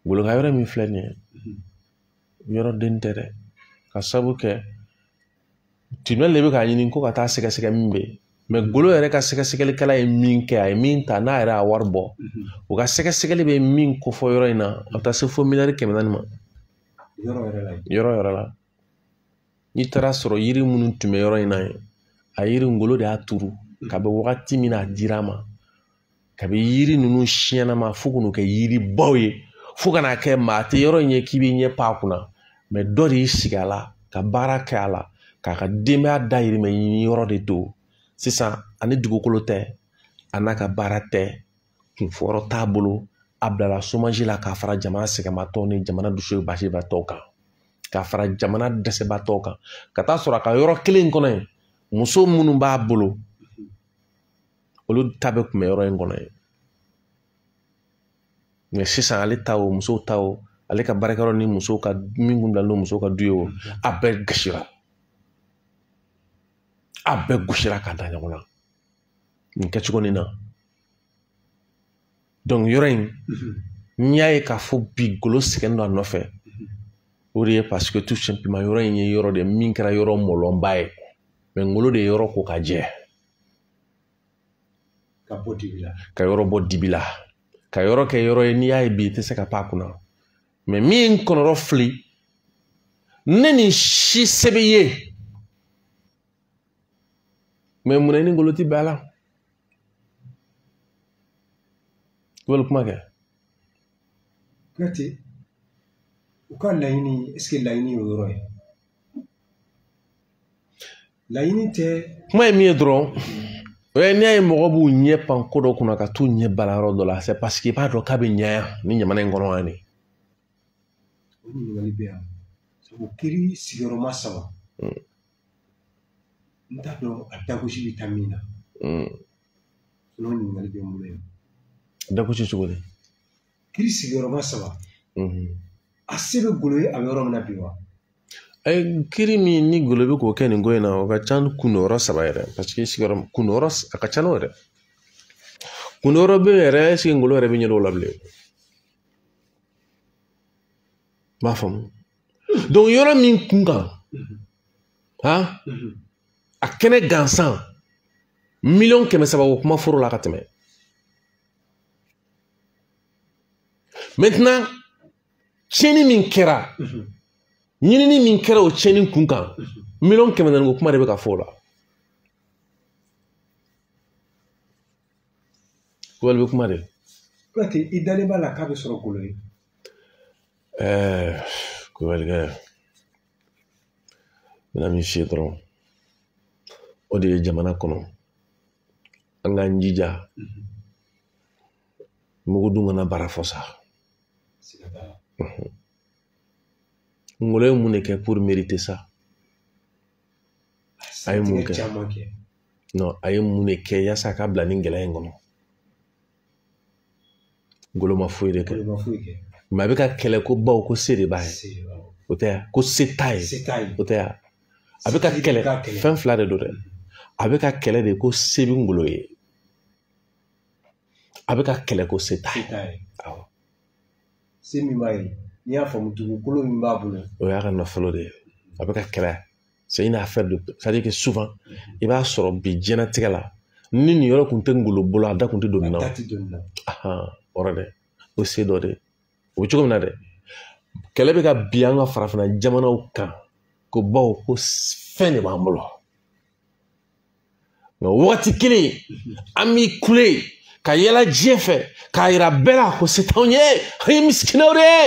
Ngolo ka yɔrɔ min filɛ nin ye, yɔrɔ den tɛ dɛ. Ka sababu kɛ tribunal de bɛ k'a ɲini ko ka taa sɛgɛsɛgɛ min bɛ yen. Mais Ngolo yɛrɛ ka sɛgɛsɛgɛlikɛla ye min kɛ, a ye min ta n'a yɛrɛ y'a wari bɔ, o ka sɛgɛsɛgɛli bɛ min kofɔ yɔrɔ in na, a bɛ taa se fo miliyari 400 ma. Yɔrɔ yɛrɛ la. N'i taara sɔrɔ yiri minnu tun bɛ yɔrɔ in na yen, a yiri Ngolo de y'a turu kabi wagati min na a dira a ma, kabi yiri ninnu siɲɛna ma fo k'u kɛ yiribaw ye, fo ka n'a kɛ maa tɛ yɔrɔ in ye k'i b'i ɲɛ pan a kunna. Mais dɔ de y'i sigi a la ka baara kɛ a la, k'a ka denbaya dahirimɛ ɲini yɔrɔ de don. Sisan ani dugukolo tɛ, a n'a ka baara tɛ, kunfɔyɔrɔ t'a bolo, a bilala chômage la k'a fara jamana sɛgɛnbatɔw ni jamana dusu basibatɔw kan, k'a fara jamana dɛsɛbatɔw kan, ka taa sɔrɔ a ka yɔrɔ kelen kɔnɔ yen, muso minnu b'a bolo, olu ta bɛ kun bɛ yɔrɔ in kɔnɔ yen. Mais sisan ale ta o, musow ta o, ale ka baarakɛyɔrɔ ni musow ka min kun bilalen don musow ka du ye o, a bɛɛ gasira. A bɛɛ gosira k'a da ɲɔgɔn na nin kɛcogo nin na. Donc yɔrɔ in, n'i y'a ye k'a fɔ bi Ngolo sɛgɛnnen don a nɔfɛ, o de ye parce que tout simplement yɔrɔ in ye yɔrɔ de ye min kɛra yɔrɔ mɔlɔnba ye. Mais Ngolo de ye yɔrɔ ko ka jɛ. Ka bɔ dibi la. Ka yɔrɔ bɔ dibi la. Ka yɔrɔ kɛ yɔrɔ ye n'i y'a ye bi i tɛ se ka pan a kunna. Mais min ye n kɔnɔrɔ fili, ne ni si se bɛ ye. Mais munna i ni Ngolo ti bɛn a la? I b'o kuma kɛ. Kuyate, u ka laɲini, est-ce que laɲini y'o yɔrɔ ye? Laɲini tɛ. Kuma ye min ye dɔrɔn, o ye n'i y'a ye mɔgɔ b'u ɲɛ pan ko dɔ kunna ka t'u ɲɛ bala yɔrɔ dɔ la, c'est parce que i b'a dɔn k'a bɛ ɲɛ yan ni jamana in kɔnɔ yan de. O ɲininkali bɛ yan. Sabu kiiri sigiyɔrɔma 3. N t'a dɔn a dagosi bɛ taa min na. N'o ɲininkali bɛ n bolo yan. Dagosi cogo di? Kiiri sigiyɔrɔma 3. A se bɛ Ngolo ye a bɛ yɔrɔ min na bi wa? Kiiri min ni Ngolo bɛ k'o kɛ nin ko in na, o ka ca ni kunyɔrɔ 3 yɛrɛ. Parce que sigiyɔrɔ kunyɔrɔ a ka ca n'o yɛrɛ. Kunyɔrɔ bɛ yen yɛrɛ, est-ce que Ngolo yɛrɛ bɛ ɲɛdɔn o la bilen? N b'a faamu. Donc yɔrɔ min kun kan, han, a kɛnɛ gansan, 300 000 o kuma foro la ka tɛmɛ. Maintenant, tiɲɛni min kɛra, ɲinini min kɛra o tiɲɛni kun kan, 400 000 ko kuma de bɛ ka fɔ o la. Wali bɛ kuma de. Kuyate, i dalen b'a la k'a bɛ sɔrɔ Ngolo ye? Kubalikɛ, n bɛna min f'i ye dɔrɔn, o de ye jamana kɔnɔ, an k'an jija, mugu dun kana baara fɔ sa. Ngolo ye mun de kɛ pour mériter ça? A ye mun kɛ? Non, a ye mun de kɛ yaasa a ka bila nin gɛlɛya in kɔnɔ? Ngolo ma foyi de kɛ. Mais a bɛ ka kɛlɛ ko baw ko se de b'a ye. O tɛ ya? Ko se t'a ye. O tɛ ya? A bɛ ka kɛlɛ fɛn fila de don dɛ. A bɛ ka kɛlɛ de ko se bɛ Ngolo ye. A bɛ ka kɛlɛ ko se t'a ye. Awɔ. Se min b'a ye, n'i y'a faamu dugukolo min b'a bolo. O y'a ka nafolo de ye. A bɛ ka kɛlɛ. C'est une affaire de, c'est-à-dire que souvent i b'a sɔrɔ bi diɲɛlatigɛ la ni nin yɔrɔ kun tɛ Ngolo bolo a da kun tɛ don nin na. A da tɛ don nin na. O yɔrɔ dɛ, o se dɔ de. O bɛ cogo min na dɛ, kɛlɛ bɛ ka bin an ka farafinna jamanaw kan ko bawo ko fɛn de b'an bolo. Nka wagati kelen an b'i kule ka yɛlɛ diɲɛ fɛ k'a yira bɛɛ la ko se t'anw ye, an ye misikinɛw de ye.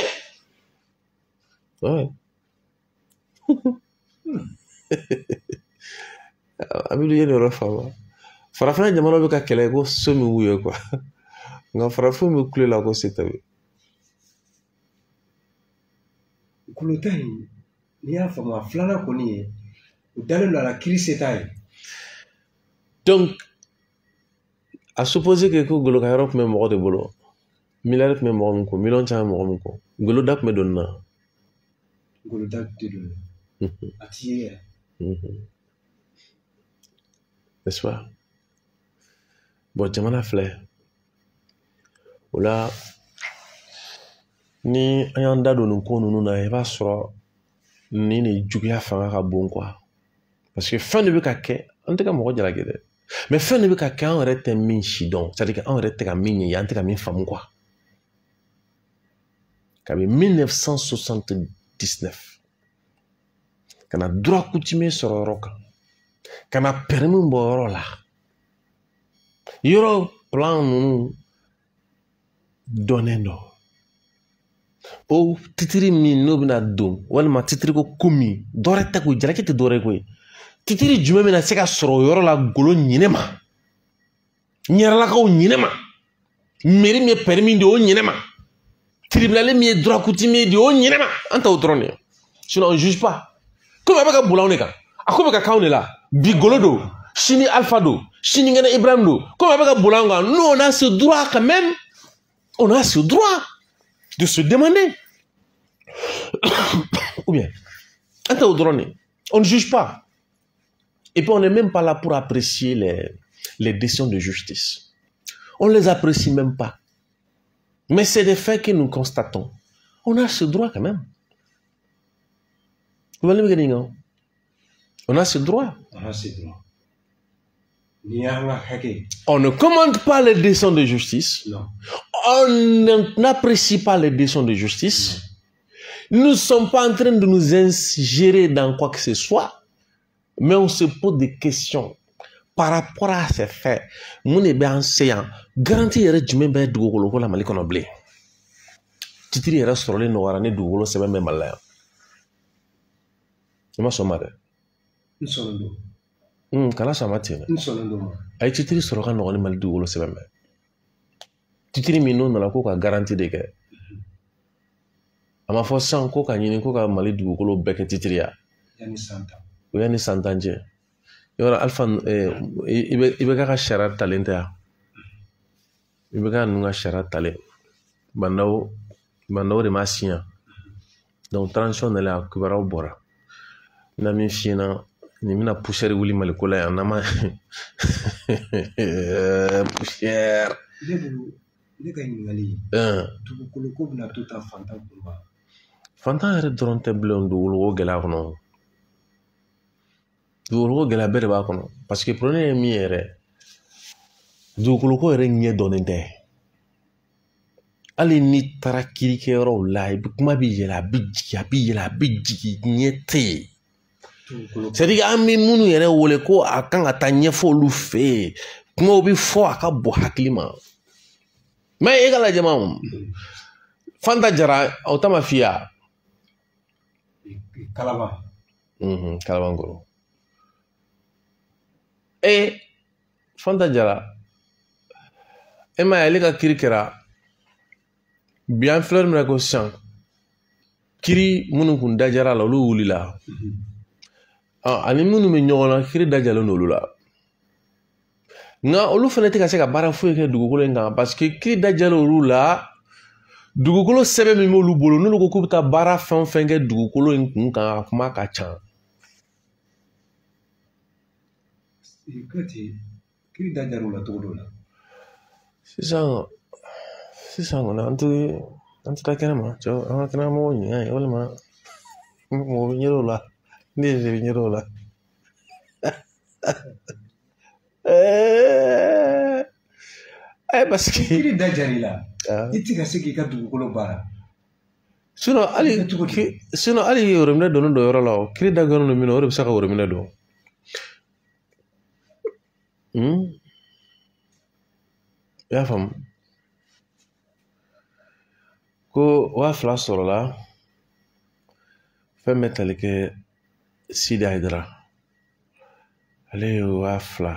A bɛ ye nin yɔrɔ faamu. Farafinna jamanaw bɛ ka kɛlɛ ko so min b'u ye quoi, nka farafinw bɛ kule la ko se t'u ye. Kulota in, n'i y'a faamu a filanan kɔni ye, u dalen don a la kiiri se t'a ye. Donc à supposer que ko Ngolo ka yɔrɔ tun bɛ mɔgɔ de bolo, miliyari tun bɛ mɔgɔ min kun, miliyɔn caman mɔgɔ min kun, Ngolo da tun bɛ don nin na. Ngolo da tɛ don nin na. A ti ye yɛrɛ. N'est-ce pas? Bon, jamana filɛ. O la ni an y'an da don nin ko ninnu na, i b'a sɔrɔ nin de juguya fanga ka bon quoi. Parce que fɛn de bɛ ka kɛ, an tɛ ka mɔgɔ jalaki dɛ. Mais fɛn de bɛ ka kɛ an yɛrɛ tɛ min si dɔn, c'est à dire que anw yɛrɛ tɛ ka min ɲɛ, an tɛ ka min faamu quoi. Kabi 1979 ka na droit coutumier sɔrɔ yɔrɔ kan, ka na permis bɔ yɔrɔ la, yɔrɔ plan ninnu dɔnnen don. O titiri min n'o bɛna don, walima titiri ko min, dɔwɛrɛ tɛ koyi, jalaki tɛ dɔwɛrɛ koyi. Titiri jumɛn bɛna se ka sɔrɔ o yɔrɔ la Ngolo ɲinɛ ma, ɲɛrɛlakaw ɲinɛ ma, mairie min ye permis di o ɲinɛ ma, tribunal min ye droit coutumier di o ɲinɛ ma, an t'o dɔrɔn de ye. Sinon on juge pas. Komi a bɛ ka boli anw de kan, a ko bɛ ka k'anw de la. Bi Ngolo don, sini Alpha don, sinikɛnɛ Ibrahim don. Komi a bɛ ka boli anw kan, nous on a ce droit quand même. On a ce droit de se demander. Ou bien, an t'o dɔrɔn de ye. On ne juge pas. Et puis on n'est même pas là pour apprécier les décisions de justice. On ne les apprécie même pas. Mais c'est des faits que nous constatons. On a ce droit quand même. On a ce droit. On a ce droit. On ne commande pas les décisions de justice. Non. On n'apprécie pas les décisions de justice. Non. Nous ne sommes pas en train de nous ingérer dans quoi que ce soit. Mais on se pose des questions par rapport à ces faits. Mun de bɛ an se yan? Garantie yɛrɛ jumɛn bɛ dugukolo ko la Mali kɔnɔ bilen? Titiri yɛrɛ sɔrɔlen nɔgɔyara ni dugukolo sɛbɛn bɛ Mali la yan. I ma sɔn ma dɛ. N sɔnnen don. Kana sɔn a ma ten dɛ. N sɔnnen don ma. A ye titiri sɔrɔ ka nɔgɔn ni Mali dugukolo sɛbɛn bɛ. Titiri min n'o nana ko ka garantie de kɛ. A ma fɔ sisan ko ka ɲini ko ka Mali dugukolo bɛɛ kɛ titiri ya. Yanni san 10. O yanni san 10 cɛ. Yɔrɔ Alpha i bɛ ka sariya talen tɛ yan. I bɛ ka ninnu ka sariya talen. Bandaw de ma siɲɛ. Donc transition nalen a kibaruyaw bɔra. N bɛna min f'i ɲɛna, nin bɛna poussière wuli Mali ko la yan, n'an ma poussière. Ne bolo, ne ka ɲininkali ye. Dugukolo ko bɛna to ta fantan kun wa? Fantan yɛrɛ dɔrɔn tɛ bilen dugukolo ko gɛlɛya kɔnɔ. Dugukolo ko gɛlɛya bɛɛ de b'a kɔnɔ. Parce que problème ye min ye yɛrɛ, dugukolo ko yɛrɛ ɲɛ dɔnnen tɛ. Hali n'i taara kiirikɛyɔrɔw la, i bɛ kuma bɛ yɛlɛ, a bɛ jigin, a bɛ yɛlɛ, a bɛ jigin, ɲɛ tɛ yen. C'est-à-dire an bɛ minnu yɛrɛ wele ko a kan ka taa ɲɛfɔ olu fɛ yen, kumaw bɛ fɔ a ka bɔ hakili ma. Mais e ka lajɛ ma, Fanta Jara, o ta ma f'i ye wa? Kalaban. Kalabankɔrɔ. Fanta Jara, e m'a ye ale ka kiiri kɛra bi, an filɛ min na ko sisan, kiiri minnu kun dajara la olu wulila. Ani minnu bɛ ɲɔgɔn na, kiiri dajalen don olu la. Nka olu fana tɛ ka se ka baara foyi kɛ dugukolo in kan, parce que kiiri dajalen olu la, dugukolo sɛbɛn min b'olu bolo, n'olu ko k'u bɛ taa baara fɛn o fɛn kɛ dugukolo in kun kan, a kuma ka ca. Kuyate kiri da jar'o la cogo dɔ la. Sisan kɔni an tɛ taa kɛnɛma cɛ, an ka kɛnɛmamɔgɔw ɲininka yen walima mɔgɔ bɛ ɲɛdɔn o la, ne yɛrɛ de bɛ ɲɛdɔn o la. Parce que kiri da jar'i la, i tɛ ka se k'i ka dugukolo baara. Sinon hali woromina donnen don yɔrɔ la o, kiri da gɛnnen don min na, o de bɛ se ka woromina don. I y'a faamu? Ko 2000 sɔrɔla fɛn bɛ tali kɛ Sidi Hayidara, ale ye 2000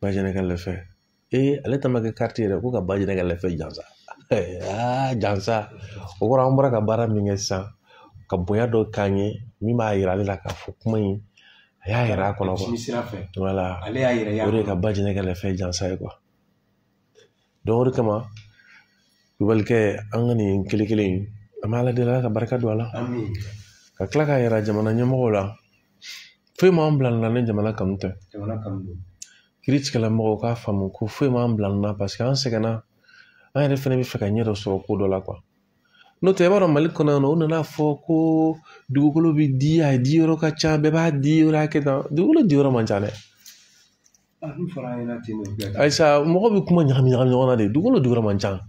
Bajɛnɛ ka lɛfɛ. Ale ta ma kɛ carte yɛrɛ ko ka Bajɛnɛ ka lɛfɛ jansa. Jansa o kɔrɔ an bɔra ka baara min kɛ sisan ka bonya dɔ k'an ye min b'a yira ale la k'a fɔ kuma in a y'a yɛrɛ a kɔnɔ quoi. Voilà, ale y'a yɛrɛ o de ye ka Bajɛnɛ ka lɛfɛ jansa ye quoi. Donc o de kama Kulubalikɛ an ka nin kelen kelen in an bɛ Ala deli Ala ka barika don a la. Ka tila k'a yira jamana ɲɛmɔgɔw la foyi m'an bila nin na ni jamana kanu tɛ. Kiiritigɛlamɔgɔw k'a faamu ko foyi m'an bila nin na parce que an sɛgɛnna, an yɛrɛ fɛnɛ bɛ fɛ ka ɲɛ dɔ sɔrɔ ko dɔ la quoi. N'o tɛ i b'a dɔn Mali kɔnɔ yan nɔ, u nana fɔ ko dugukolo bɛ di, a di yɔrɔ ka ca, bɛɛ b'a di yɔrɔ hakɛ tan, dugukolo di yɔrɔ man ca dɛ. Ayisa mɔgɔ bɛ kuma ɲagami ɲagami ɲɔgɔn na de, dugukolo di yɔrɔ man ca.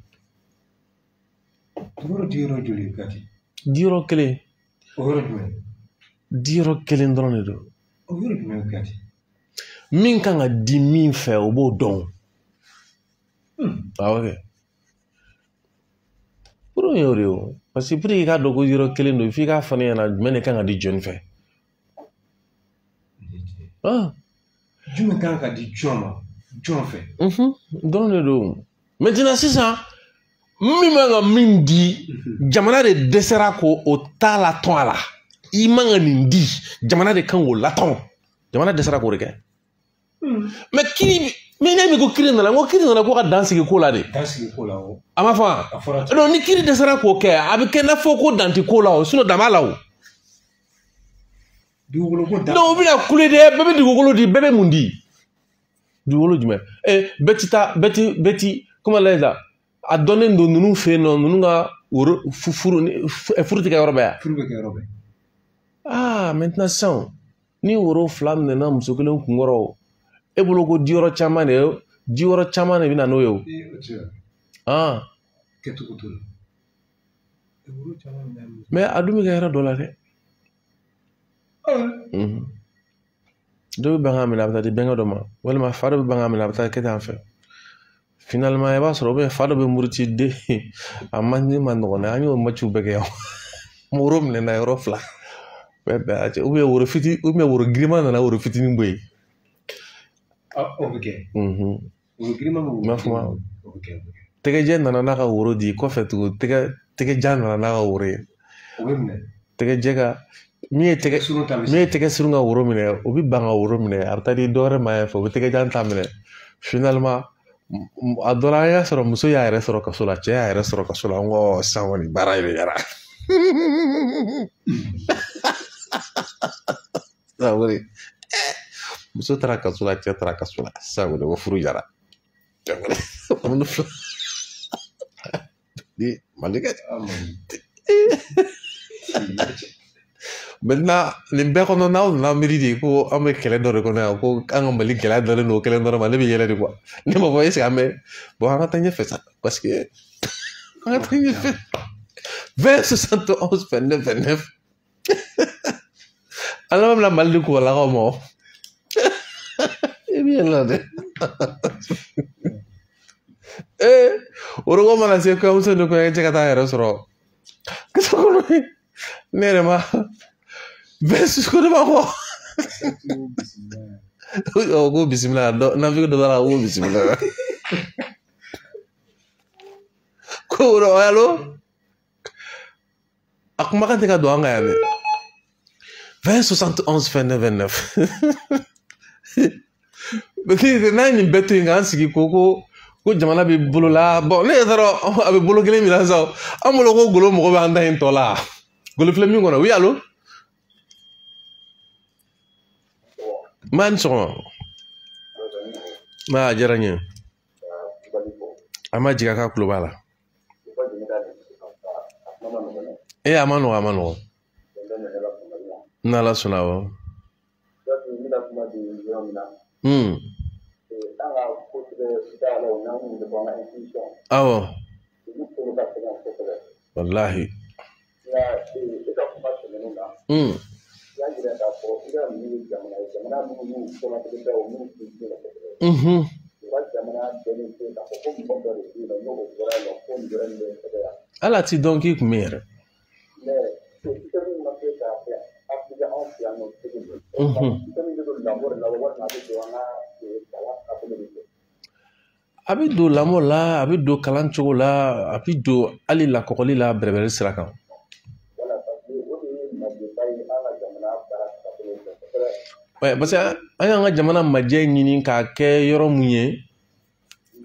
Dugukolo di yɔrɔ joli Kuyate? Di yɔrɔ kelen. O yɔrɔ jumɛn? Di yɔrɔ kelen dɔrɔn de don. O yɔrɔ jumɛn Kuyate? Min kan ka di min fɛ o b'o dɔn. Awɔ kɛ. Furu y'o de ye o. Parce que pour que i k'a dɔn ko yɔrɔ kelen don, f'i k'a fɔ ne ɲɛna jumɛn de kan ka di jɔnni fɛ. Jumɛn kan ka di jɔn ma jɔn fɛ? Dɔrɔn de don. Maintenant sisan min man ka min di, jamana de dɛsɛra k'o ta latɔn a la. I man ka nin di, jamana de kan k'o latɔn. Jamana dɛsɛra k'o de kɛ. Mais kiri, mais ne ko kiri nana, n ko kiri nana ko ka dan sigi ko la de. Dan sigi ko la o. A ma fɔ wa? A fɔra ten. Donc ni kiri dɛsɛra k'o kɛ, a bɛ kɛ n'a fɔ ko dan tɛ ko la o, sinon dan b'a la o. Dugukolo ko dan. Non, o bɛna kule dɛ, bɛɛ bɛ dugukolo di, bɛɛ bɛ mun di? Dugukolo jumɛn? Bɛɛ ti taa, bɛɛ ti, comment la ça? A dɔnnen don ninnu fɛ yen nɔ, ninnu ka woro furu tɛ kɛ yɔrɔ bɛɛ yan. Furu bɛ kɛ yɔrɔ bɛɛ. Ah, maintenant sisan ni woro fila minɛna muso kelen kunkɔrɔ o, e bolo ko diyɔrɔ caman de diyɔrɔ caman de bɛ na n'o ye o. Ah. Kɛcogo t'o la. Mais a dun bɛ kɛ yɔrɔ dɔ la dɛ. Dɔ bɛ ban k'a minɛ a bɛ taa di bɛnkɛ dɔ ma, walima fa dɔ bɛ ban k'a minɛ a bɛ taa kɛ tan fɛ. Finalement i b'a sɔrɔ fa dɔ bɛ muruti den a man ni ma nɔgɔn dɛ, an y'o matchw bɛɛ kɛ yan. Woro minɛna yɔrɔ fila. Ou bien woro fitinin, ou bien woro girinman nana woro fitinin bɔ yen. O bɛ kɛ. Woro girinman bɛ woro. N b'a fɔ ma. Tɛgɛjɛ nana n'a ka woro di kɔfɛ tugun, tɛgɛjan nana n'a ka woro ye. O bɛ minɛ. Tɛgɛjɛ ka min ye tɛgɛ min ye tɛgɛ surun ka woro minɛ, o bɛ ban ka woro minɛ, a bɛ taa di dɔ wɛrɛ ma yan fɛ, o bɛ tɛgɛjan ta minɛ. Finalement a dɔ la an y'a sɔrɔ muso y'a yɛrɛ sɔrɔ kaso la, cɛ y'a yɛrɛ sɔrɔ kaso la, n ko sisan kɔni baara in de kɛra. Muso taara kaso la, cɛ taara kaso la, sisan kɔni ko furu jara. Ni Mali kɛ. Maintenant nin bɛɛ kɔnɔ n'aw nana miiri de ko an bɛ kɛlɛ dɔ de kɔnɔ yan, ko an ka Mali gɛlɛya dalen don o kɛlɛ dɔrɔn ma, ne bɛ yɛlɛ de quoi. Ne m'a fɔ est ce que an bɛ bon an ka taa ɲɛfɛ sa parce que an ka taa ɲɛfɛ. 20 71 29 29 an laban bɛna Mali di kubalakaw ma o. I bɛ yɛlɛ la dɛ. Woroko mana se kɔɲɔmuso ni kɔɲɔkɛ ka taa yɛrɛ sɔrɔ kaso kɔnɔ ne yɛrɛ ma bɛɛ ko ne ma kɔ. Ko bisimila dɔ nafiki dɔ b'a la ko bisimila. Ko woro allo a kumakan tɛ ka don an kan yan dɛ. 20 71 29 29 n'a ye nin bɛɛ to yen k'an sigi ko ko jamana bɛ bolo la, bon ne yɛrɛ t'a dɔn a bɛ bolo kelen min na sisan, an bolo ko golo mɔgɔ bɛ an ta in tɔ la, golo filɛ min kɔnɔ. Oui allo. Maa ni sɔgɔma. Ma a diyara n ye. A ma jigin a ka kulo b'a la. E a ma nɔgɔn, a ma nɔgɔn. N'Ala sɔnna, awɔ. Awɔ. Walahi. Ala ti dɔn k'i kun bɛ yɛrɛ. A bɛ don lamɔ la, a bɛ don kalan cogo la, a bɛ don hali lakɔli la bɛrɛbɛrɛ sira kan. Parce que an y'an ka jamana majɛ ɲini k'a kɛ yɔrɔ mun ye,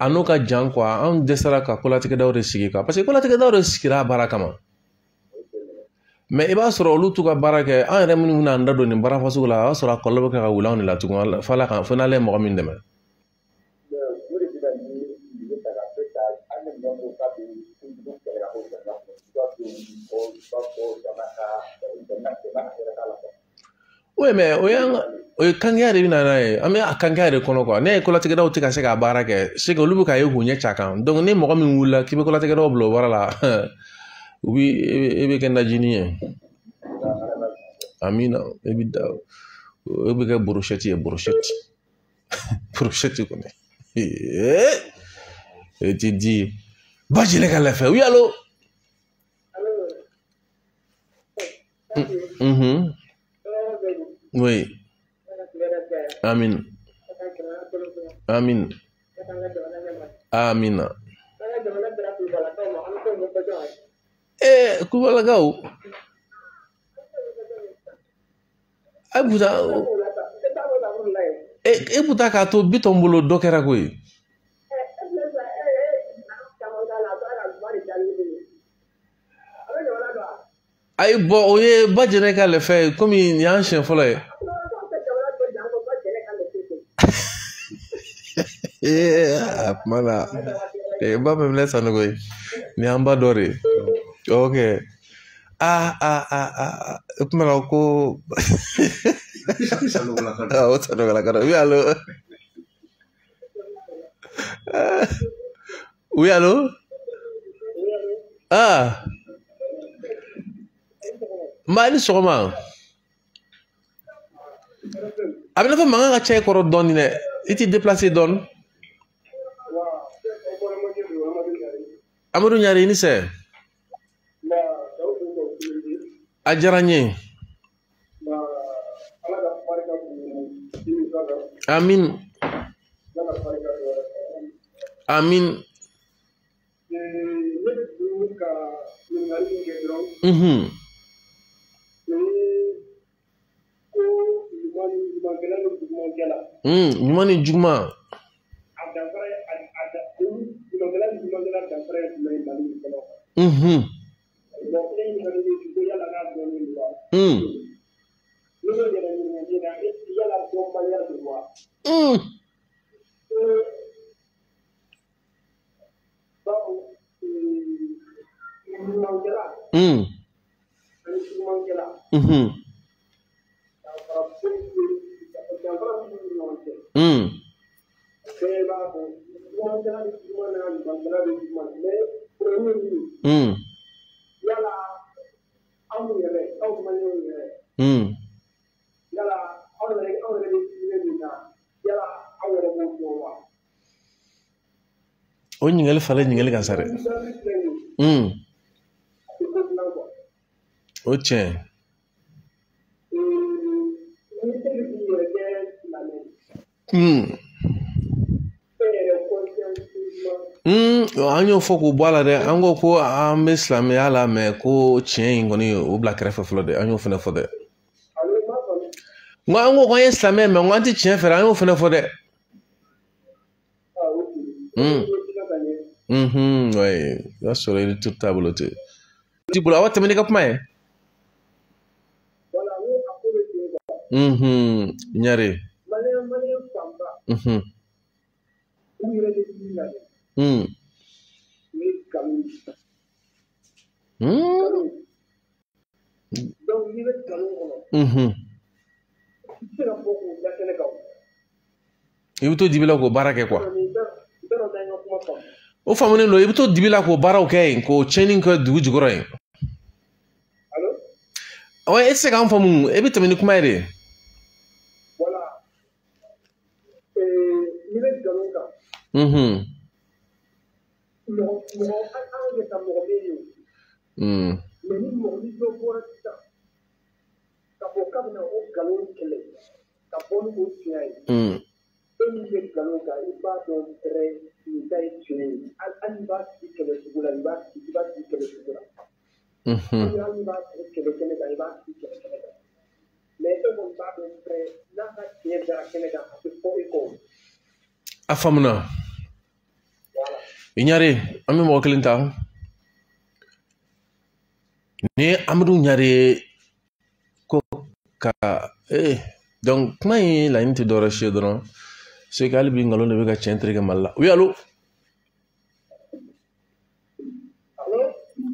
a n'o ka jan quoi, anw dɛsɛra ka kolatigɛdaw de sigi quoi, parce que kolatigɛdaw de sigira a baara kama. Mais i b'a sɔrɔ olu t'u ka baara kɛ, an yɛrɛ minnu bɛna an da don nin baara fasugu la, a b'a sɔrɔ a kɔlɔlɔ bɛ kɛ ka wuli anw de la tugun, fo Ala ka fo n'ale ye mɔgɔ min dɛmɛ. Oui, mais o y'an ka o ye kangiya de bɛ na n'a ye, an bɛ a kangiya de kɔnɔ quoi. Ne ye kolatigɛdaw tɛ ka se k'a baara kɛ, c'est que olu bɛ k'a ye k'u ɲɛ ca kan. Donc ni mɔgɔ min wulila k'i bɛ kolatigɛdaw bila o baara la, u bi e bɛ kɛ najini ye. Amina, e bɛ da, e bɛ kɛ brochette ye, brochette. Brochette kɔni. E ti di. Ba jɛnɛ ka lafɛ, oui allo. Oui. Amin. Amin. Amina. Eh, kubalakaw. A buta e buta k'a to Bitɔn bolo dɔ kɛra koyi. Ayi bɔn o ye ba jɛnɛ ka lɛfɛ ye komi nin y'an siɲɛ fɔlɔ ye. A kuma na ba bɛ minɛ Sanogo ye nin y'an ba dɔ de ye. Ok. Aa o kuma na ko o Sanogolaka dɔ. Oui allo. Oui allo. Ah. Nba i ni sɔgɔma. A bɛ i n'a fɔ mankan ka ca i kɔrɔ dɔɔnin dɛ. I t'i déplacer dɔɔnin. Amadu Ɲare i ni sɛ. A diyara n ye. Amin. Amin. Ɲuman ni juguman. O ɲininkali falen ɲininkali kan sa dɛ. O tiɲɛ. An y'o fɔ k'o bɔ a la dɛ, an ko ko an bɛ silamɛya la mɛ ko tiɲɛ in kɔni o bila kɛrɛfɛ fɔlɔ dɛ, an y'o fana fɔ dɛ. Nko an ko k'an ye silamɛ mɛ an tɛ tiɲɛ fɛ, an y'o fana fɔ dɛ. Ouais, i b'a sɔrɔ i tu taabolo tɛ. Ti bolo, awa tɛmɛ n'i ka kuma ye. Ɲare. U yɛrɛ de b'i la dɛ. U ye nkalon ye. Nkalon. Donc n'i bɛ nkalon kɔnɔ. I tɛ se ka bɔ k'o da kɛnɛ kan. I bɛ to dibi la k'o baara kɛ quoi. I t'a dɔn n'an ka kuma faamu. O faamulen don, i bɛ to dibi la k'o baaraw kɛ yen, k'o tiɲɛni kɛ dugu jukɔrɔ yen. Allo? Ɔ, e tɛ se k'an faamu, e bɛ tɛmɛ ni kuma ye de. Voilà. N'i bɛ nkalon kan. Mɔgɔ mɔgɔ an bɛ ka mɔgɔ bɛ yen o. Mais ni mɔgɔ ni dɔ bɔra sisan ka fɔ k'a bɛna o nkalon kɛlɛ ka bɔ ni o tiɲɛ ye. E min bɛ nkalon kan, i b'a dɔn pɛrɛ nin ta ye tiɲɛ ye. Hali i b'a tigi kɛlɛ sugu la, i b'a tigi kɛlɛ sugu la. Hali i b'a tigi kɛlɛ kɛnɛ kan, i b'a tigi kɛlɛ kɛnɛ kan. Mais e kɔni b'a dɔn pɛrɛ n'a ka tiɲɛ dara kɛnɛ kan, a tɛ fɔ e kɔ. A faamuna. I Ɲare, an bɛ mɔgɔ kelen ta. Ni ye Amadu Ɲare ko ka donc kuma in laɲini tɛ dɔwɛrɛ si ye dɔrɔn, c'est que hali bi nkalon de bɛ ka tiɲɛ tereke Mali la. Oui, allo?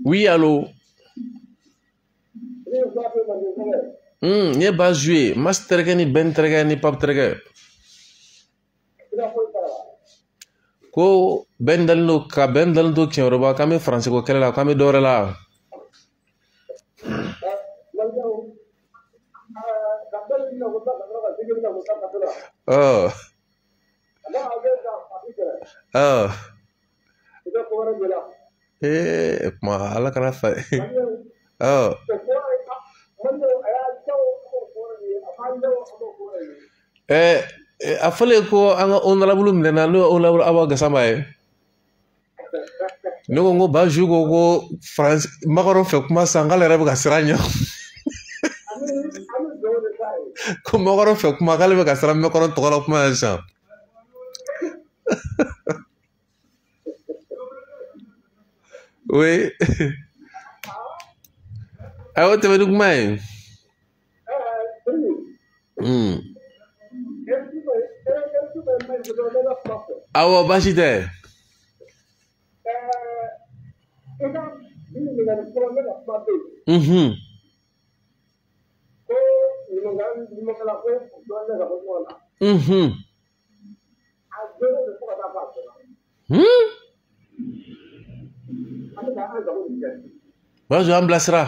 Oui, allo? N ye Bazu ye, Mas terikɛ ni Ben terikɛ ni Pape terikɛ. Ko Ben dalen don ka Ben dalen to Kɛmɛrɔba k'an bɛ Faransi ko kɛlɛ la, k'an bɛ dɔwɛrɛ la. Kuma ala kana fa. A fɔlen ko an ka honorable minɛna, n'o ye honorable Awa Gasama ye. Ne ko n ko Bazu ko ko Faransi Macron fɛ kuma sisan k'ale yɛrɛ bɛ ka siran ɲɛ. Ko Macron fɛ kuma k'ale bɛ ka siran Macron tɔgɔ la kuma ye sisan. Oui. Ayiwa, tɛmɛ ni kuma ye. Awɔ, baasi tɛ. Bazu, an bilasira.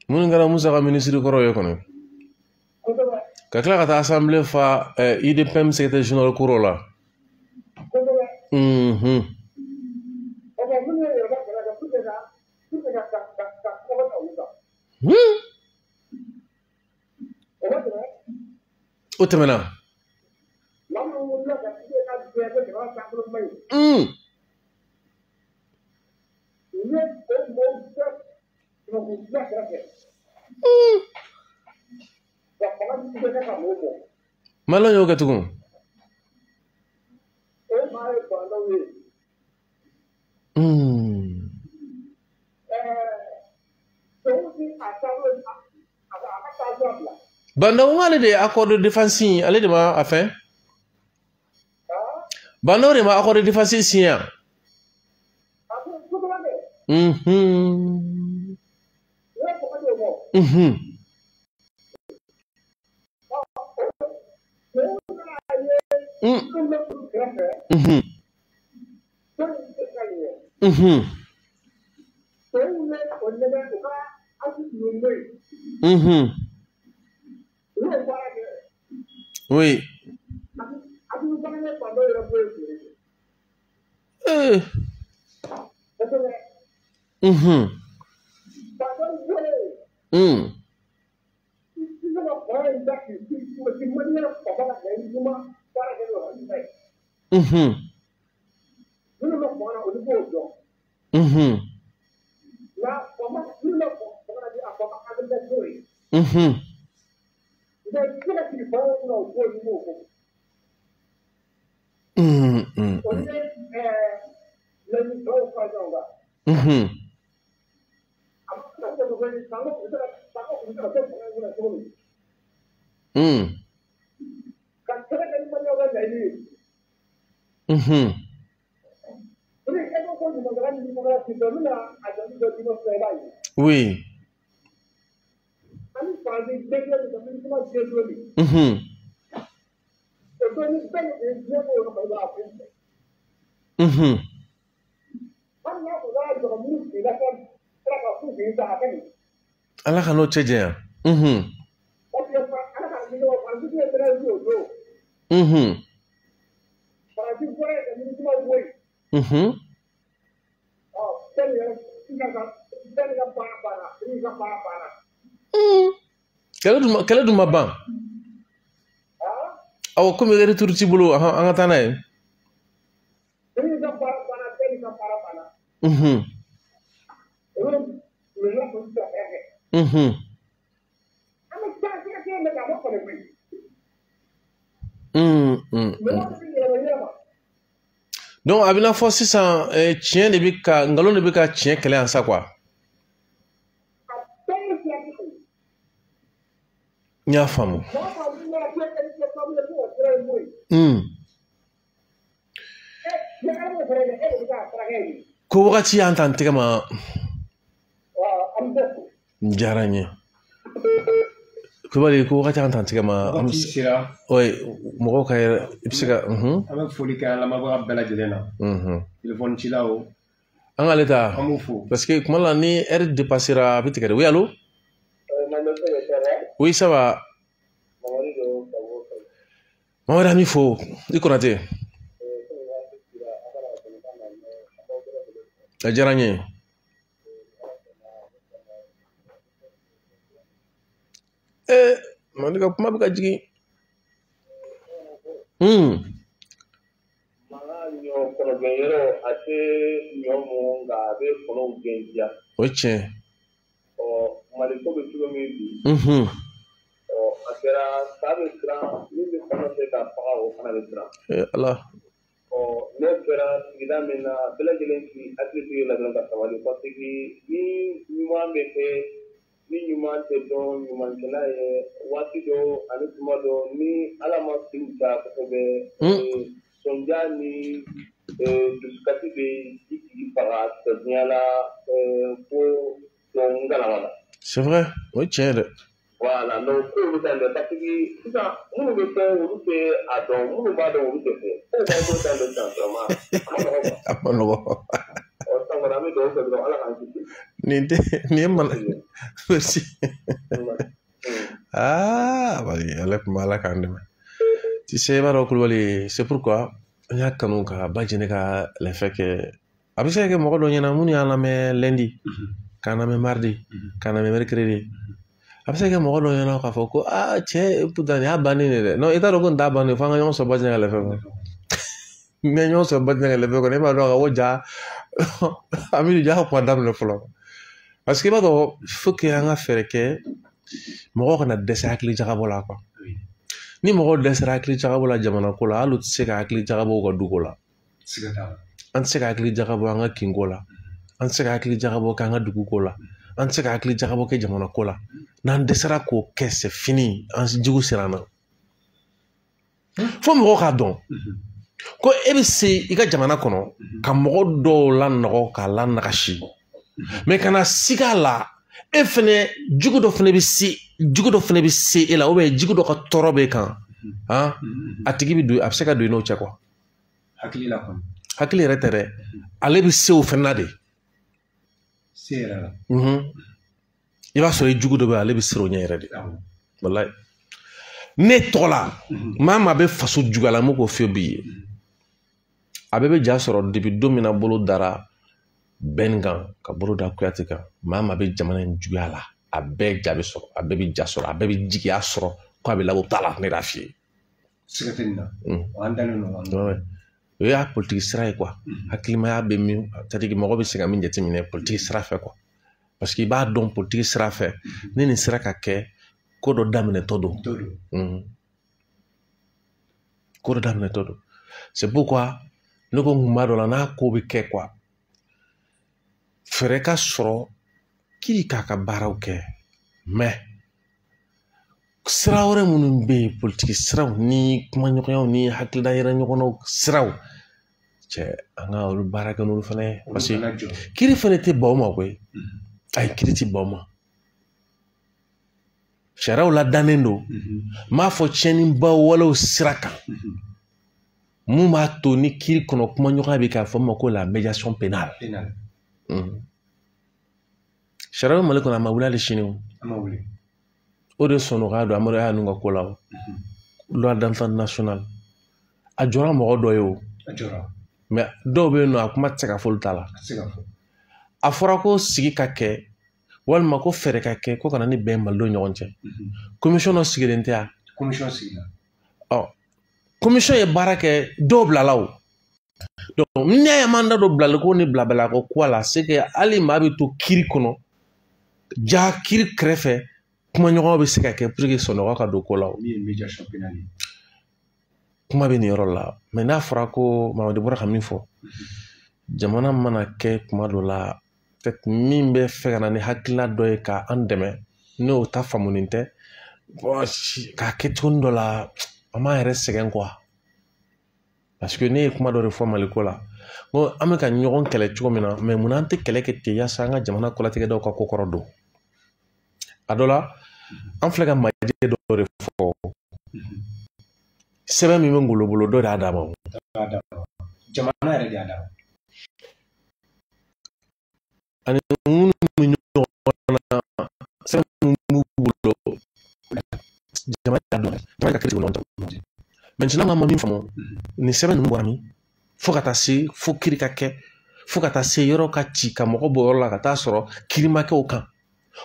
Minnu kɛra Musa ka minisiri kɔrɔ ye kɔni, ka tila ka taa assemblée fa IDPM secrétaire général kɔrɔ la. O tɛmɛna. Maliyɛnw y'o kɛ tugun. Bandaw ale de ye accord de défense signé, ale de ma a fɛn. Bandaw de ma accord de défense signé yan. Oui. Oui. Ala ka n'o cɛ janya. Kɛlɛ dun ma ban. Awɔ, komi retour t'i bolo, an ka taa n'a ye. Donc a bɛna fɔ sisan tiɲɛ de bɛ ka nkalon de bɛ ka tiɲɛ kɛlɛ yan sa quoi. N y'a faamu. Ko wagati y'an ta n tɛgɛ ma. N diyara n ye. Kulubali, ko wagati y'an ta n tɛgɛ ma. Wagati sera. Oui, mɔgɔw ka yɛrɛ i bɛ se ka. An bɛ foli kɛ an lamɛnbaga bɛɛ lajɛlen na. Telefɔni cilaw. An k'ale ta. An b'u fo. Parce que kuma la ni heure dépassera a bɛ tigɛ de. Oui, allo. Oui, ça va. Mamadu, an b'i fo. I Konate. A diyara n ye. Mamadu ka kuma bɛ ka jigin. Mankan ɲɔ kɔnɔgɛnyɔrɔ a tɛ ɲɔ mɔn nka a bɛ kɔnɔw gɛn diya. O ye tiɲɛ. Ɔ Mali ko bɛ cogo min bi. Ɔ a kɛra sa bɛ siran min bɛ kɔnɔ fɛ ka faga o fana bɛ siran. Ala. Ɔ n'o kɛra sigida min na bɛɛ lajɛlen k'i hakili to i la dɔrɔn ka sabali parce que ni ɲuman bɛ kɛ ni ɲuman tɛ dɔn ɲumankɛla ye waati dɔ ani tuma dɔ ni Ala ma filiw ta kosɛbɛ sɔnja ni dusukasi bɛ i tigi faga diɲɛ la ko dɔn galama la. C'est vrai, o ye tiɲɛ dɛ. Voilà, donc kow bɛ taa dɛ parce que sisan minnu bɛ fɛn olu tɛ a dɔn minnu b'a dɔn olu tɛ fɛ kow b'an bolo tan de sisan vraiment a ma nɔgɔ. Ɔ sisan kɔni an bɛ dugawu kɛ dɔrɔn Ala k'an kisi. Nin tɛ nin ye mana merci. Ah, bali ala kuma Ala k'an dɛmɛ. Tu sais, i b'a dɔn Kulubali, c'est pourquoi an y'a kanu ka ba jɛnɛ ka lɛfɛ kɛ. A bɛ se ka kɛ mɔgɔ dɔ ɲɛna minnu y'an lamɛn lundi, k'an lamɛn mardi, k'an lamɛn mercredi. A bɛ se ka kɛ mɔgɔ dɔ ɲɛna k'a fɔ ko aa cɛ putain nin y'a bannen de dɛ. Non, i t'a dɔn ko nin t'a bannen fo an ka ɲɔgɔn sɔrɔ ba jɛnɛ ka lɛfɛ kɔnɔ. Ni an ye ɲɔgɔn sɔrɔ ba jɛnɛ ka lɛfɛ kɔnɔ, e b'a dɔn ka ko ja Amidu ja kuma daminɛ fɔlɔ. Parce que i b'a dɔn faut que an ka fɛɛrɛ kɛ mɔgɔw kana dɛsɛ hakili jagabɔ la quoi. Ni mɔgɔw dɛsɛra hakili jagabɔ la jamana ko la, hali u tɛ se ka hakili jagabɔ u ka du ko la. An tɛ se ka hakili jagabɔ an ka kinko la. An tɛ se ka hakili jagabɔ k'an ka dugu ko la. An tɛ se ka hakili jagabɔ kɛ jamana ko la. N'an dɛsɛra k'o kɛ c'est fini, an jugu sera an na. Fo mɔgɔw k'a dɔn ko e bɛ se i ka jamana kɔnɔ ka mɔgɔ dɔw lanɔgɔ k'a lanagasi. Mais kana siga a la, e fɛnɛ jugu dɔ fɛnɛ bɛ se, jugu dɔ fɛnɛ bɛ se e la ou bien jugu dɔ ka tɔɔrɔ b'e kan. Han, a tigi bɛ don, a bɛ se ka don i n'o cɛ quoi. Hakili la kɔni. Hakili yɛrɛ tɛ dɛ, ale bɛ se o fɛnɛ na de. Se yɛrɛ la. I b'a sɔrɔ i jugu dɔ bɛ yen, ale bɛ siran o ɲɛ yɛrɛ de. Walayi. Ne tɔgɔ la, maa bɛ faso juguya la, n b'o k'o f'i ye. A bɛɛ bɛ ja sɔrɔ depuis don min na bolo dara Bɛn kan ka bolo da Kuyate kan, maa bɛ jamana in juguya la, a bɛɛ ja bɛ sɔrɔ, a bɛɛ bɛ ja sɔrɔ, a bɛɛ bɛ jigiya sɔrɔ ko a bɛ labɔ ta la, ne b'a f'i ye. Siga tɛ nin na. An dalen don. O y'a politiki sira ye quoi. Hakilimaya bɛ min, c'est à dire mɔgɔ bɛ se ka min jateminɛ politiki sira fɛ quoi. Parce que i b'a dɔn politiki sira fɛ, ni nin sera ka kɛ, Ko dɔ daminɛtɔ don. Ko dɔ daminɛtɔ don. C'est pourquoi ne ko n kun b'a dɔ la n'a ko bɛ kɛ quoi, fɛɛrɛ ka sɔrɔ kiri k'a ka baaraw kɛ, mais sira wɛrɛ minnu bɛ yen, politiki siraw ni kumaɲɔgɔnyaw ni hakilina yɛrɛ ɲɔgɔnnaw siraw cɛ, an ka olu baara kɛ n'olu fana ye, parce que kiri fana tɛ ban o ma koyi. Ayi, kiri tɛ ban o ma, sariyaw ladannen don. N m'a fɔ tiɲɛniba walew sira kan mun b'a to ni kiri kɔnɔ kumaɲɔgɔnya bɛ k'a fɔ ma ko la médiation pénale. Sariya bɛ Mali kɔnɔ, a ma wuli hali sini o. O de sɔnn'a don Amadu Aya ninnu ka ko la o. Loi d'entente nationale a jɔra mɔgɔ dɔ ye o, mais dɔw bɛ yen nɔ a kuma tɛ se ka fɔ olu ta la. A fɔra ko sigi ka kɛ walima ko fɛɛrɛ ka kɛ ko kana ni bɛn malidenw ɲɔgɔn cɛ. Commission dɔ sigilen tɛ yan. Commission sigira. Ɔ, commission ye baara kɛ, dɔw bilala o. Donc n'i y'a ye an da don bilaliko ni bilabalako ko la, c'est que hali maa bɛ to kiiri kɔnɔ, ja kiiri kɛrɛfɛ kumaɲɔgɔnya bɛ se ka kɛ pour que sɔnɔgɔ ka don ko la o. Kuma bɛ nin yɔrɔ la, mais n'a fɔra ko Mamadu bɔra ka min fɔ, jamana mana kɛ kuma dɔ la, peut-être min bɛ fɛ ka na ni hakilina dɔ ye k'an dɛmɛ, n'o ta faamunen tɛ, k'a kɛ cogo dɔ la, an b'an yɛrɛ sɛgɛn quoi. Parce que ne ye kuma dɔ de fɔ Maliko la, n ko an bɛ ka ɲɔgɔn kɛlɛ cogo min na, mais munna an tɛ kɛlɛ kɛ ten yaasa an ka jamana kɔlatigɛdaw ka ko kɔrɔ don. A dɔ la, an filɛ ka majɛ dɔ de fɔ, sɛbɛn min bɛ Ngolo bolo, dɔ de y'a d'a ma. Jamana yɛrɛ de y'a d'a ma. Ani minnu bɛ ɲɔgɔn na, sɛbɛn min b'u bolo, jamana y'a dɔn, jamana ka kiiri ɲɔgɔn cɛ. Maintenant an ma min faamu, nin sɛbɛn ninnu bɔra min, fo ka taa se fo kiiri ka kɛ, fo ka taa se yɔrɔ ka ci ka mɔgɔ bɔ yɔrɔ la ka taa sɔrɔ kiiri ma kɛ o kan,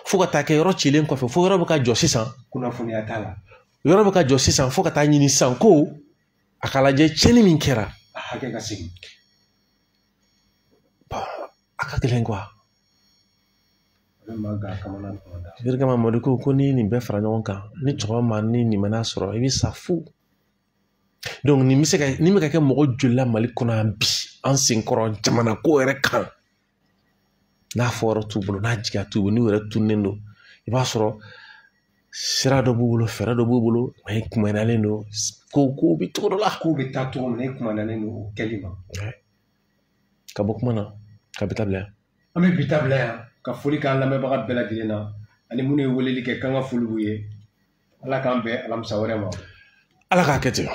fo ka taa kɛ yɔrɔ cilen kɔfɛ, fo yɔrɔ bɛ ka jɔ sisan. Kunnafoniya t'a la. Yɔrɔ bɛ ka jɔ sisan, fo ka taa ɲini sisan ko a ka lajɛ tiɲɛni min kɛra. A hakɛ ka segin. A ka gɛlɛn quoi. Yiri kama Mamadu ko n'i ye nin bɛɛ fara ɲɔgɔn kan, ni cɛkɔrɔba ma ni nin mana sɔrɔ, i bɛ sa fu. Donc nin bɛ se ka nin bɛ ka kɛ mɔgɔ joli la Mali kɔnɔ yan bi, an senkɔrɔ jamana ko yɛrɛ kan. N'a fɔ yɔrɔ t'u bolo, n'a jigiya t'u bolo, n'u yɛrɛ tununnen don, i b'a sɔrɔ sira dɔ b'u bolo, fɛɛrɛ dɔ b'u bolo, mais kumanalen don, ko bɛ cogo dɔ la. Ko bɛ taa cogo min na, e kumanalen don o kɛli ma. Ka bɔ kuma na, ka bi ta bila yan. An bɛ bi ta bila yan, ka foli k'an lamɛnbaga bɛɛ lajɛlen na, ani minnu ye weleli kɛ, k'an ka foli b'u ye. Ala k'an bɛn alamisa wɛrɛ ma. Ala k'a kɛ ten.